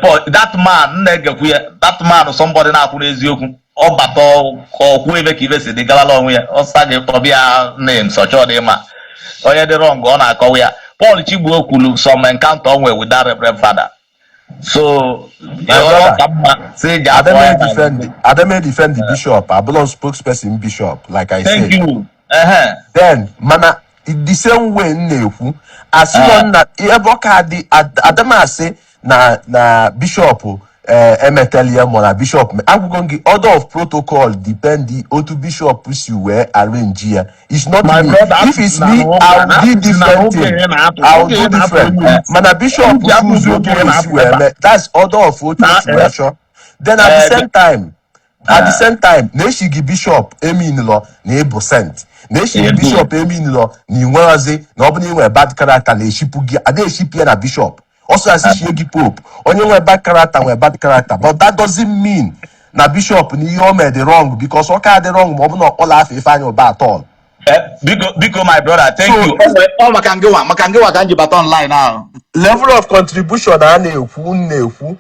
Paul, that man na-egekwu ya. That man, somebody na-akwụ n'eziokwu. Ọ bata, ọkwụ ebe ka ibe si dị gawala onwe ya, ọsa gị ọbịa names ọchọ dị mma. Onye dị wrong, ọ na-akọwa ya. Paul Chigbuo kwuru some encounter o nwere with that reverend father. So ọ ka mma si ji Ademe defend the bishop. Abụlọ spokesperson bishop, like I Thank said. you. Then mana the same way m na-ekwu asị na ebe ọ ka dị, adama asị na bishop emetela ya, ma na bishop agwụgo gị order of protocol depend otu bishop si wee arrange ya. It's not My me. brother, If it's me, I will do different thing. I will do different. Mana bishop choose otu esi wee mee, that's order of otu esi wee chọọ. Then at the same time na-echi gị bishop eminụlọ na ịbụ saint, na-echi gị bishop eminụlọ na ịnweghịzi na ọ bụ na ị nwere bad character na-eshipụ gị. Ada eshipụ ya na bishop ọsọ asị shie gị pope. Onye nwere bad character nwere bad character, but that doesn't mean na bishop na ihe o mere dị wrong, because ọ ka dị wrong ma ọ bụ na ọkpọla afọ Ifeanyị Ụba at all. Biko, biko, my brother, thank So you. Ọ maka ngịwa ka m ji bata online ahụ. Level of contribution a na-ekwu,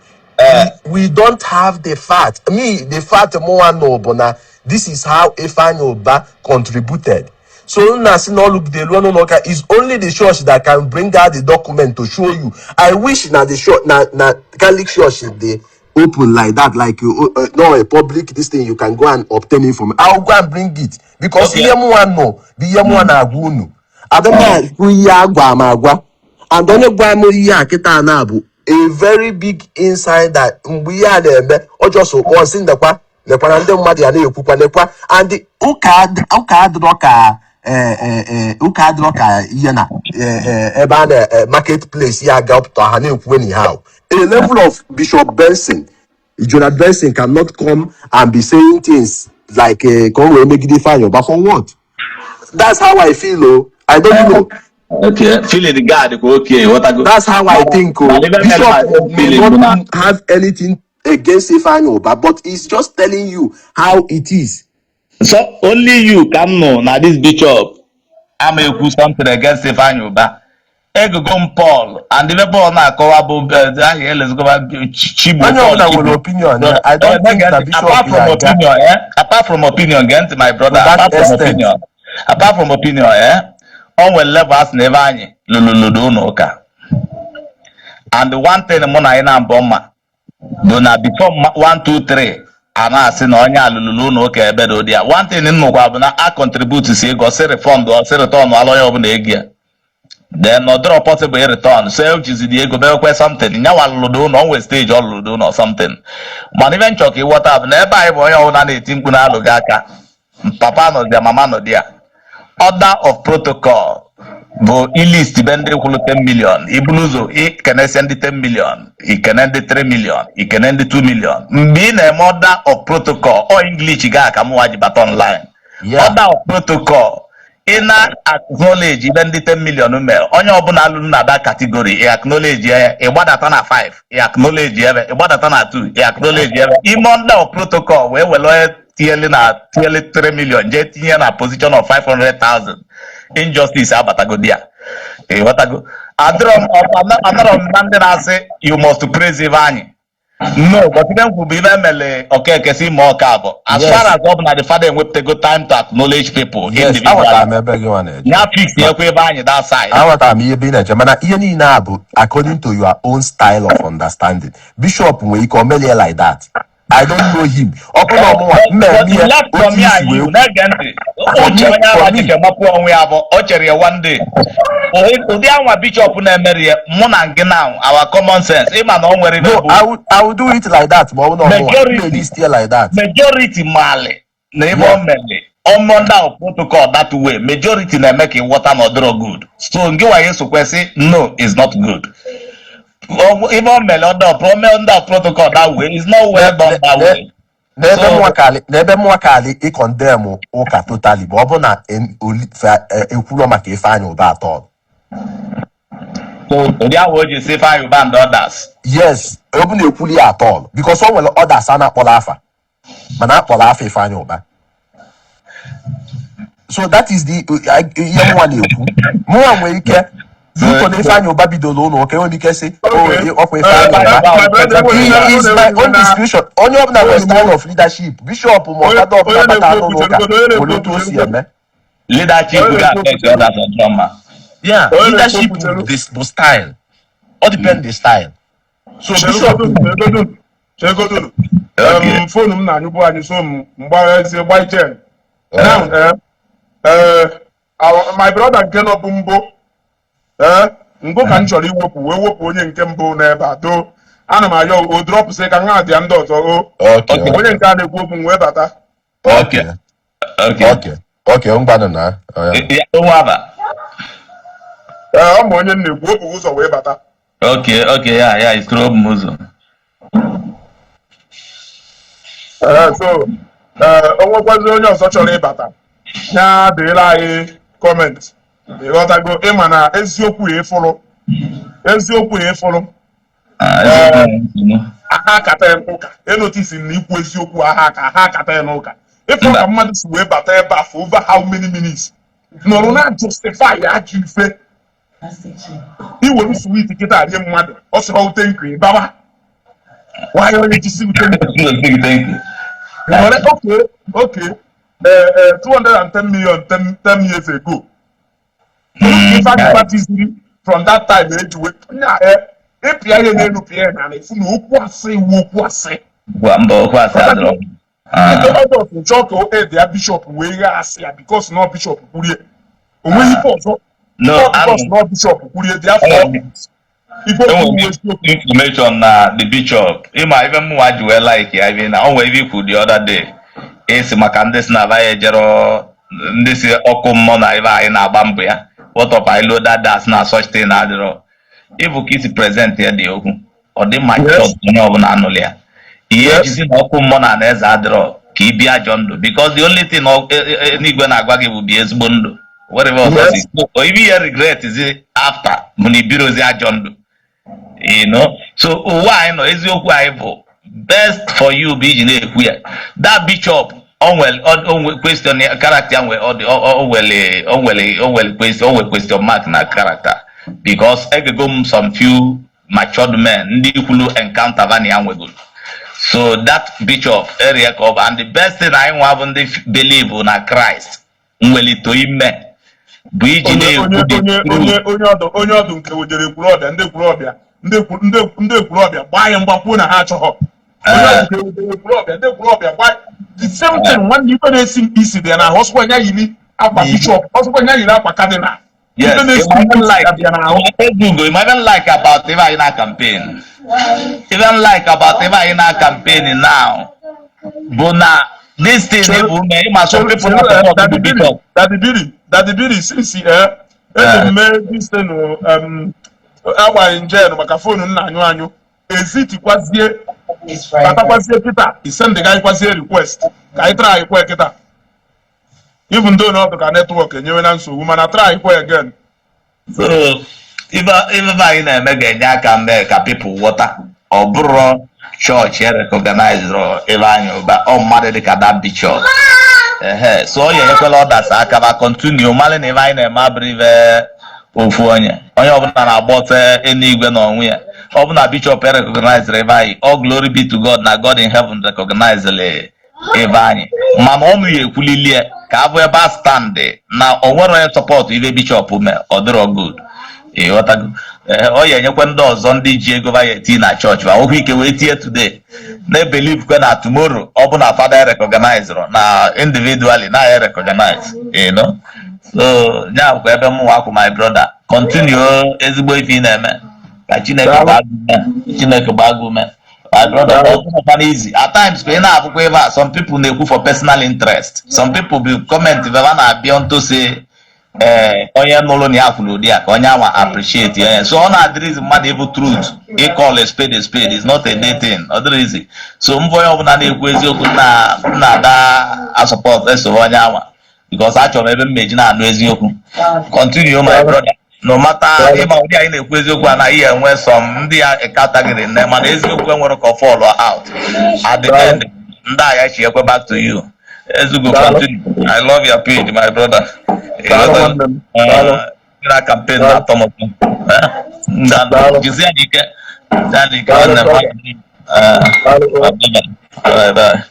we don't have the fact. Me, the fact mụnwa nọ bụ na this is how Ifeanyi Uba contributed. So nna sị na ọlụgide ruo n'ụlọ ụka is only the church that can bring out the document to show you. I wish na the church na Catholic Church dey open like that, like you no a public this thing you can go and obtain information. I will go and bring it because ihe mụnwa nọ bụ ihe mụnwa na-agwa unu. Adama bụ ihe agwa m agwa, and onye gwa m ihe a kịta na bụ a very big insider. Mgbe ihe a na-eme, ọ just kpọọ sị nekwa, nekwa na ndị mmadụ ya na-ekwukwa, nekwa. And ụka adịrọ ka ụka adịrọ ka ihe na ebe a na market place ya ga pụta ha na-ekwu anyhow. A level of Bishop Benson, Jonah Benson, cannot come and be saying things like ka o wee megide Ifeanyi Uba. For what? That's how I feel. Oh, I don't know. Okay, feeling God ka okay, ghọtago? That's how I think. Oh, Mana ebe mere my Bishop own may feeling bụ na not have anything against Ifeanyi Uba, but he's just telling you how it is. So only you ka m nụ na this bishop ama ekwu something against Ifeanyi Uba. Egogo m Paul, and ibe Paul na-akọwa bụ ahịa elezikọba Chigbo. Onye Paul ọbụla nwere Chigbo. opinion. I don't think na Bishop Apart from ga-aga opinion, apart from opinion, gee ntị, my brother. To that Apart from extent. opinion, apart from opinion, o nwere level asị na ebe anyị lụlụlụdo ụlọ ụka. And the one thing mụ na anyị na-mbọ mma bụ na before 1 2 3 a na-asị na onye alụlụlụ ụlọ ụka ebe dị ụdị ya, one thing nnukwu bụ na a contribute si ego, si refund, ọ si return ala onye ọbụla ego ya. Then ọ dịrọ possible return, so e jizidi ego mewekwe something. Nyanwa lụrụ ụlọ, o nwere stage ọ lụrụ ụlọ something. Mana ife nchọ ka ịghọta bụ na ebe anyị bụ onye ọbụla na-eti mkpu na-alụghị aka, papa nọdị ya, mama nọdị ya. Order of protocol bụ ilist be ndị kwụrụ 10 million, ibulu ụzọ ikenesie ndị 10 million, ikene ndị 3 million, ikene ndị 2 million. Mgbe ị na-eme order of protocol, ọ English gaa ka mụnwa ji bata online. Order of protocol, ị na-acknowledge ibe ndị 10 million mere. Onye ọbụla lụrụ na that category, ị acknowledge ya. Ị gbadata na 5, ị acknowledge ebe. Ị gbadata na 2, ị acknowledge ebe. Ime order of protocol wee were onye tinyele na tinyele 3 million jee tinye na position of 500,000, injustice abatagodi ya. Ịghọtago? Adịrọ m, anọrọ m na ndị na-asị you must praise Ifeanyị. No, but ife m kwuru bụ ife emele Okeke si ma ọka bụ as far as ọ bụ na the father enwepụtago time to acknowledge people individually. Aghọtara m ebe gị nwa na-eje. Ya fix ekwe ebe anyị that side. Aghọtara m ihe ebe ị na-eje, mana ihe niile a bụ according to your own style of understanding. Bishop nwere ike o melie like that. I don't know him. Ọ bụ na ọmụnwa mmemme ya otu isi wee na-ege ntị, uche onye ala chiche mapụ onwe ya bụ o chere ya one day ụdị anwa bishop na-emeri ya. Mụ na gị now, our common sense, ịma na o nwere ibe No, bụ I will do it like that ma ọ bụ na ọmụnwa Majority. mmeli still like that. Majority mali na ebe o meli ọmọnda protocol that way, majority na-eme ka ịghọta na ọ dịrọ good. So ngị wa sokwesị no is not good. Ife o meli order protocol that way is not well done that way. N'ebe n'ebe mụnwa kalị ịcondemn ụka totally bụ ọ bụ na ekwuro maka Ifeanyị Ụba atọ. So ụdị ahụ o ji si Ifeanyị Ụba and others. Yes, ọ bụ na ekwuli ya atọ, because o nwere others a na-akpọrọ afa, mana akpọrọ afa Ifeanyị Ụba. So that is the ihe mụnwa na-ekwu. Mụnwa nwere ike due na Ifeanyị Ụba bidoro ụlọ ụka, enwere ike sị, "Oh, ọkwa Ifeanyị Ụba." He is my own description. Onye ọbụla nwere style of leadership. Bishop ma ọkada ọbụla bata n'ụlọ ụka nwere otu o si eme. Leadership ga-affect others ọjọọ mma. Yeah, leadership bụ this bụ style. All depend the style. So bishop Chegodunu. Okay. Phone m na-anyụbụ anyị, so m mgbaghazie gbaichen now. My brother nke nọ bụ mbụ, ngụ ka m chọrọ iwepụ wee wepụ onye nke mbụ n'ebe a. Doo, ana m ayọ o drop sị ka nha dị ya ndị ọzọ o. Onye nke a na-ekwu okwu m wee bata. Okay. Okay, ngwanụ na Ya, onwe aba. Ee, ọ ma onye m na-ekwu, o bu ụzọ wee bata. Okay, yeah, it's true, ụzọ. Ee, so ee, o nwekwazi onye ọzọ chọrọ ịbata, ya dịrị anyị comment. Ịghọtago? Ịma na eziokwu ya ịfụrụ, eziokwu ya ịfụrụ. Ah, eziokwu nsogbu. Aha akata ya n'ụka enotice na ikwu eziokwu aha aka aha akata ya n'ụka ịfụrụ ka mmadụ si wee bata ebe a for over how many minutes nọrọ na justify ajọ ife. Iwere sweet kịta rie mmadụ, ọ sịrọ ute nkụ ịbawa nwanyị onye jisi ute nkụ. Thank you. Nwere okay, 210 million 10 years ago. Ife batiziri from that time eji wee nya ịpịa ihe n'elu, pịa ya n'ala, ifu na okwu asị iwu okwu asị. Gwa mba, okwu asị adịrọ. Ndị ọdọs chọọ ka o ede ya bishop wee ghaa asị ya because na bishop kwurie o nweghị ife ọzọ. No, because na bishop kwurie dị afọ ife okwu enwere eziokwu. Information na the bishop, ịma ife mụnwa ji wee like ya, ife na o nwere ife ikwu the other day, esi maka ndị si na aba ya ejero, ndị si ọkụ mmụọ na ife anyị na-agba mbọ ya, what of I load that das na such thing adịrọ. Ịbụ ka isi present ya dị okwu, ọ dị ma chọọchị onye ọbụla anụrụ ya ihe ejizi na ọkụ mmụọ na eze adịrọ ka ị bịa ajọ ndụ, because the only thing n'igwe na-agwa gị bụ bie ezigbo ndụ, whatever ọzọ si ibe ihe regret zi after bụ na ibirozi ajọ ndụ. So ụwa anyị nọ, eziokwu anyị bụ best for you bụ iji na-ekwu ya. That bishop, o nwere o nwere question ya, character ya nwere ọ dị o nwere question, o nwere question mark na character, because egego m some few matured men ndị kwulu encounter vani ya nwegoro. So that bishop area ka ọ bụ, and the best thing anyị nwa bụ ndị believe na Christ nwelito ime bụ iji onye na-ekwu onye the onye truth. Onye ọdụ nke wejere Ekwulọbịa, ndị Ekwulọbịa, ndị Ekwulọbịa gbaa ya mgbakwuo na ha achọghọ onye ọdụ nke wejere Ekwulọbịa, ndị Ekwulọbịa gbaa the same thing. Nwanne, ife na-esi mkpi isi dị ya n'ahụ, ọsọkwa ya yiri akwa bishop, ọsọkwa ya yiri akwa cardinal. Yes, Ife na-esi ịma even ike like abịa n'ahụ. Ezugo, ịma even like about ife anyị na campaign. Even like about ife anyị na campaign now bụ na this thing bụ ume ịma some people na support the Daddy Billy, bishop. Daddy Billy, Daddy Billy, since eji m mee this thing, agbaghị njen maka phone m na-anyụ anyụ, ezitikwazie batakwazie kịta, isendịgarịkwazie request ka anyị try kwe kịta, even though na ọ dị ka network enyewe na nsogbu, mana try kwe again. So ife ife anyị na-eme ga-enye aka mee ka people ghọta, ọ bụrụ chọọchị recognize Ifeanyi Ụba, ọ mmadụ dịka that bishop, ehe. So ọ ga-enyekwala others aka ma continue malị na ife anyị na-eme abụrụ ife ofu onye. Onye ọbụla na-agba ọsọ eluigwe na onwe ya. Ọ bụ na bishop recognize Ifeanyi, all glory be to God na God in heaven recognize Ifeanyi, mana ọnụ ya ekwulilie ka abụ ebe a stand na o nwere onye support ife bishop mee, ọ dịrọ good, ịghọtago? Ee, ọ ya enyekwa ndị ọzọ ndị ji ego ba ya eti na chọọchị ma nwekwa ike wee tie today, na-ebelieve kwe na tomorrow ọ bụ na fada recognize na individually na ya recognize. So ya bụkwa ebe mụ akwụ. My brother, continue ezigbo ife ị na-eme, ka Chineke gbaa gị ume, Chineke gbaa gị ume, my brother. Ọ bụrụkwa easy at times ka ị na-abụkwa ebe a, some people na-ekwu for personal interest, some people bụ comment ebe a na-abịa ntụ si ee, onye nụrụ na ya kwuru ụdị a ka onye anwa appreciate ya. So ọ na-adịrịzi mmadụ ịbụ truth, ịcall a spade a spade is not a day thing, ọ dịrịzi. So mbọ onye ọbụla na-ekwu eziokwu na na-ada asupport eso onye anwa, because achọrọ m ebe mmeji na-anụ eziokwu. Continue, my brother, no matter ịma ụdị anyị na-ekwu eziokwu a na ihe enwe some ndị ya category nne, mana eziokwu enwere ka ọ fall out at the end. Ndị a ya chi ekwe back to you. Ezugo, continue. I love your page, my brother. Daalụ, nwanne m. Daalụ. Na campaign na-atọ m ụtọ. Daalụ. Jizie n'ike, jizie n'ike. Daalụ, Nwanne m. brother. Daalụ. Bye bye.